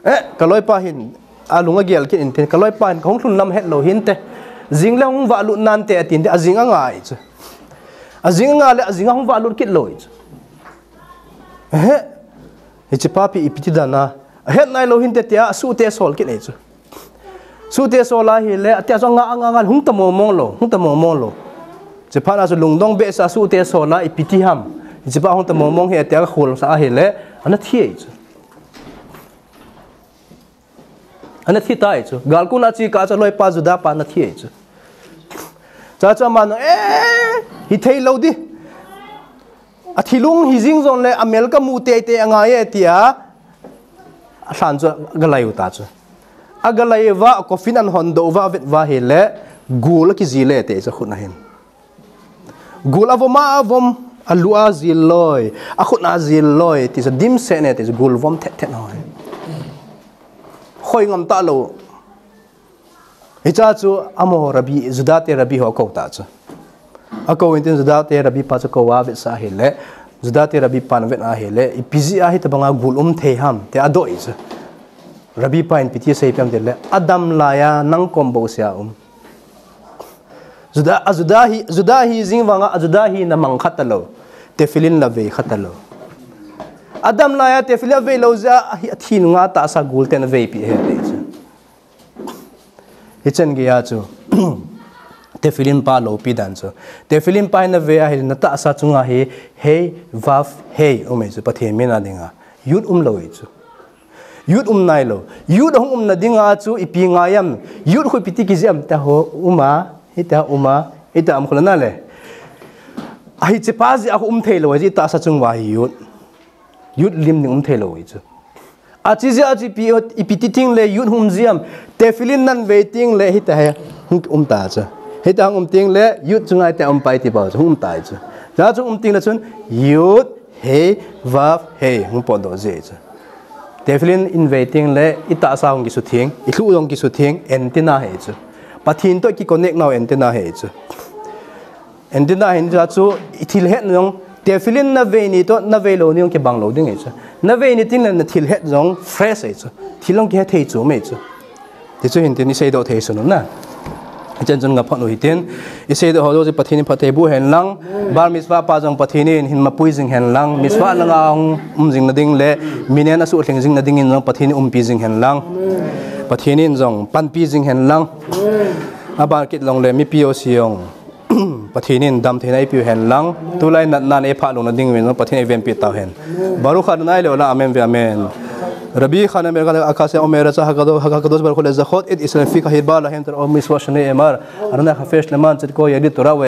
Eh, ka loipa hin, alung agel kit in tin, ka loipa hin, ka hung lhun lam het lou hinte. Jing le hung valut nante, atin te, ajing anga ahi chu. Ajing anga le, ajing a hung valut kit lou ahi chu. Eh, hiche pa pi ipi ti dan a. Ahet nai lou hinte tia, asuhte asol kit ahi chu. Asuhte asol ahile, atia chu anga, anga, anga, hung ta mong mong lou, hung ta mong mong lou. Hiche pa na chu lungdong behseh a asuhte asol a, ipi ti ham. Hiche pa hung ta mong mong hi atia ka khol sa ahile, ana thi ahi chu. Ana thi tai chu. Gal kun a chi ka chu loipa Juda pa ana thi ai chu. Cha chu ama no, eh, hithei lou di. Athi lung hi jing jong le amel ka mu tei tei angai e tia. Alhan chu aga lai u ta chu. Aga lai uva, coffin an hon doh uva, avet uva ahile, gul akijil e ti chu khut na hin. Gul avom a avom, alu a jil loi, akhut a jil loi, ti chu dimset ne, ti chu gul vom thet thet hoi. Khoi ngam ta lou. Hicha chu amaho Rabbi, Juda te Rabbi ho akou ta chu. Akou in tin Juda te Rabbi pa chu akou a avetsah ahile, Juda te Rabbi pan avet ahile, ipi jeh a hitabang a gul um thei ham, ti adoh e chu. Rabbi pa in ipi ti asei pem tile, adam lai a nang kom bou sia um. Juda, a Juda hi, Juda hi jing vang a, a Juda hi na mang kha ta lou. Tefillin la vei kha ta lou. Adam lai a tefillin avei lou jeh a, ahi, athi nung a tahsa gul ten avei pi ahi ti chu. Hichan gei a chu. Tefillin pa loupi dan chu. Tefillin pa hi na vei ahile na tahsa chunga hi, hei, vav, hei, um e chu, Pathen min a dinga. Yud um lou e chu. Yud um nai lou. Yud ahung umna dinga chu ipi ngai am. Yud khu ipi ti kijih am ta ho um a, hita um a, hita um khu la na le. Ahi che pa jeh a khu um thei lou, ahi tahsa chung uva hi yud. Yud lim ding um thei lou hi chu. Achi jeh a chu ipi, ipi ti ting le yud hung um jih am. Tefillin nan vei ting le hita hi hung um ta chu. Hita hung um ting le yud chunga hita um pai ti pa chu hung um ta chu. Jeh chu um ting le chun yud Hei, vav, hei, hung potdoh jeh chu. Tefillin in vei ting le, i tahsa hung kisutheng, i lhuh jong kisutheng, antenna ahi chu. Pathen toh ki connect nau antenna ahi chu. Antenna ahi chu, i thil het jong, tefillin na vei ni toh, na vei lou ni jong kibang lou ding ahi chu. Na vei ni ting le na thil het jong fresh ahi chu. Thil jong kihe thei chu mai chu. Ti chu hin tin i seidoh thei sun um na. Chen chun nga phat u hi tin. I seidoh ho jouse Pathen in phatthei boh hen lang. Bar mitzvah pa jong Pathen in hin mapui jing hen lang. Mitzvah langa hung um jing na ding le. Minen asuh lhing jing na ding in jong Pathen in umpi jing hen lang. Pathen in jong panpi jing hen lang. Aban kit long le mipi jouse jong. Pathen in damtheina eipiu hen lang, tulai natna in eiphat louna ding uvin Pathen in eivenpi tau hen. Baruch Adonai leolam, amen ve amen. Rabbi Hanamel Akasia Omer Racha Hakadosh Baruch Hu Lezachot et Israel Fika Hidba Lahem Torah Mitzvot Shnei Emar Adonai Chafetz Leman Tzedko Yadid Torah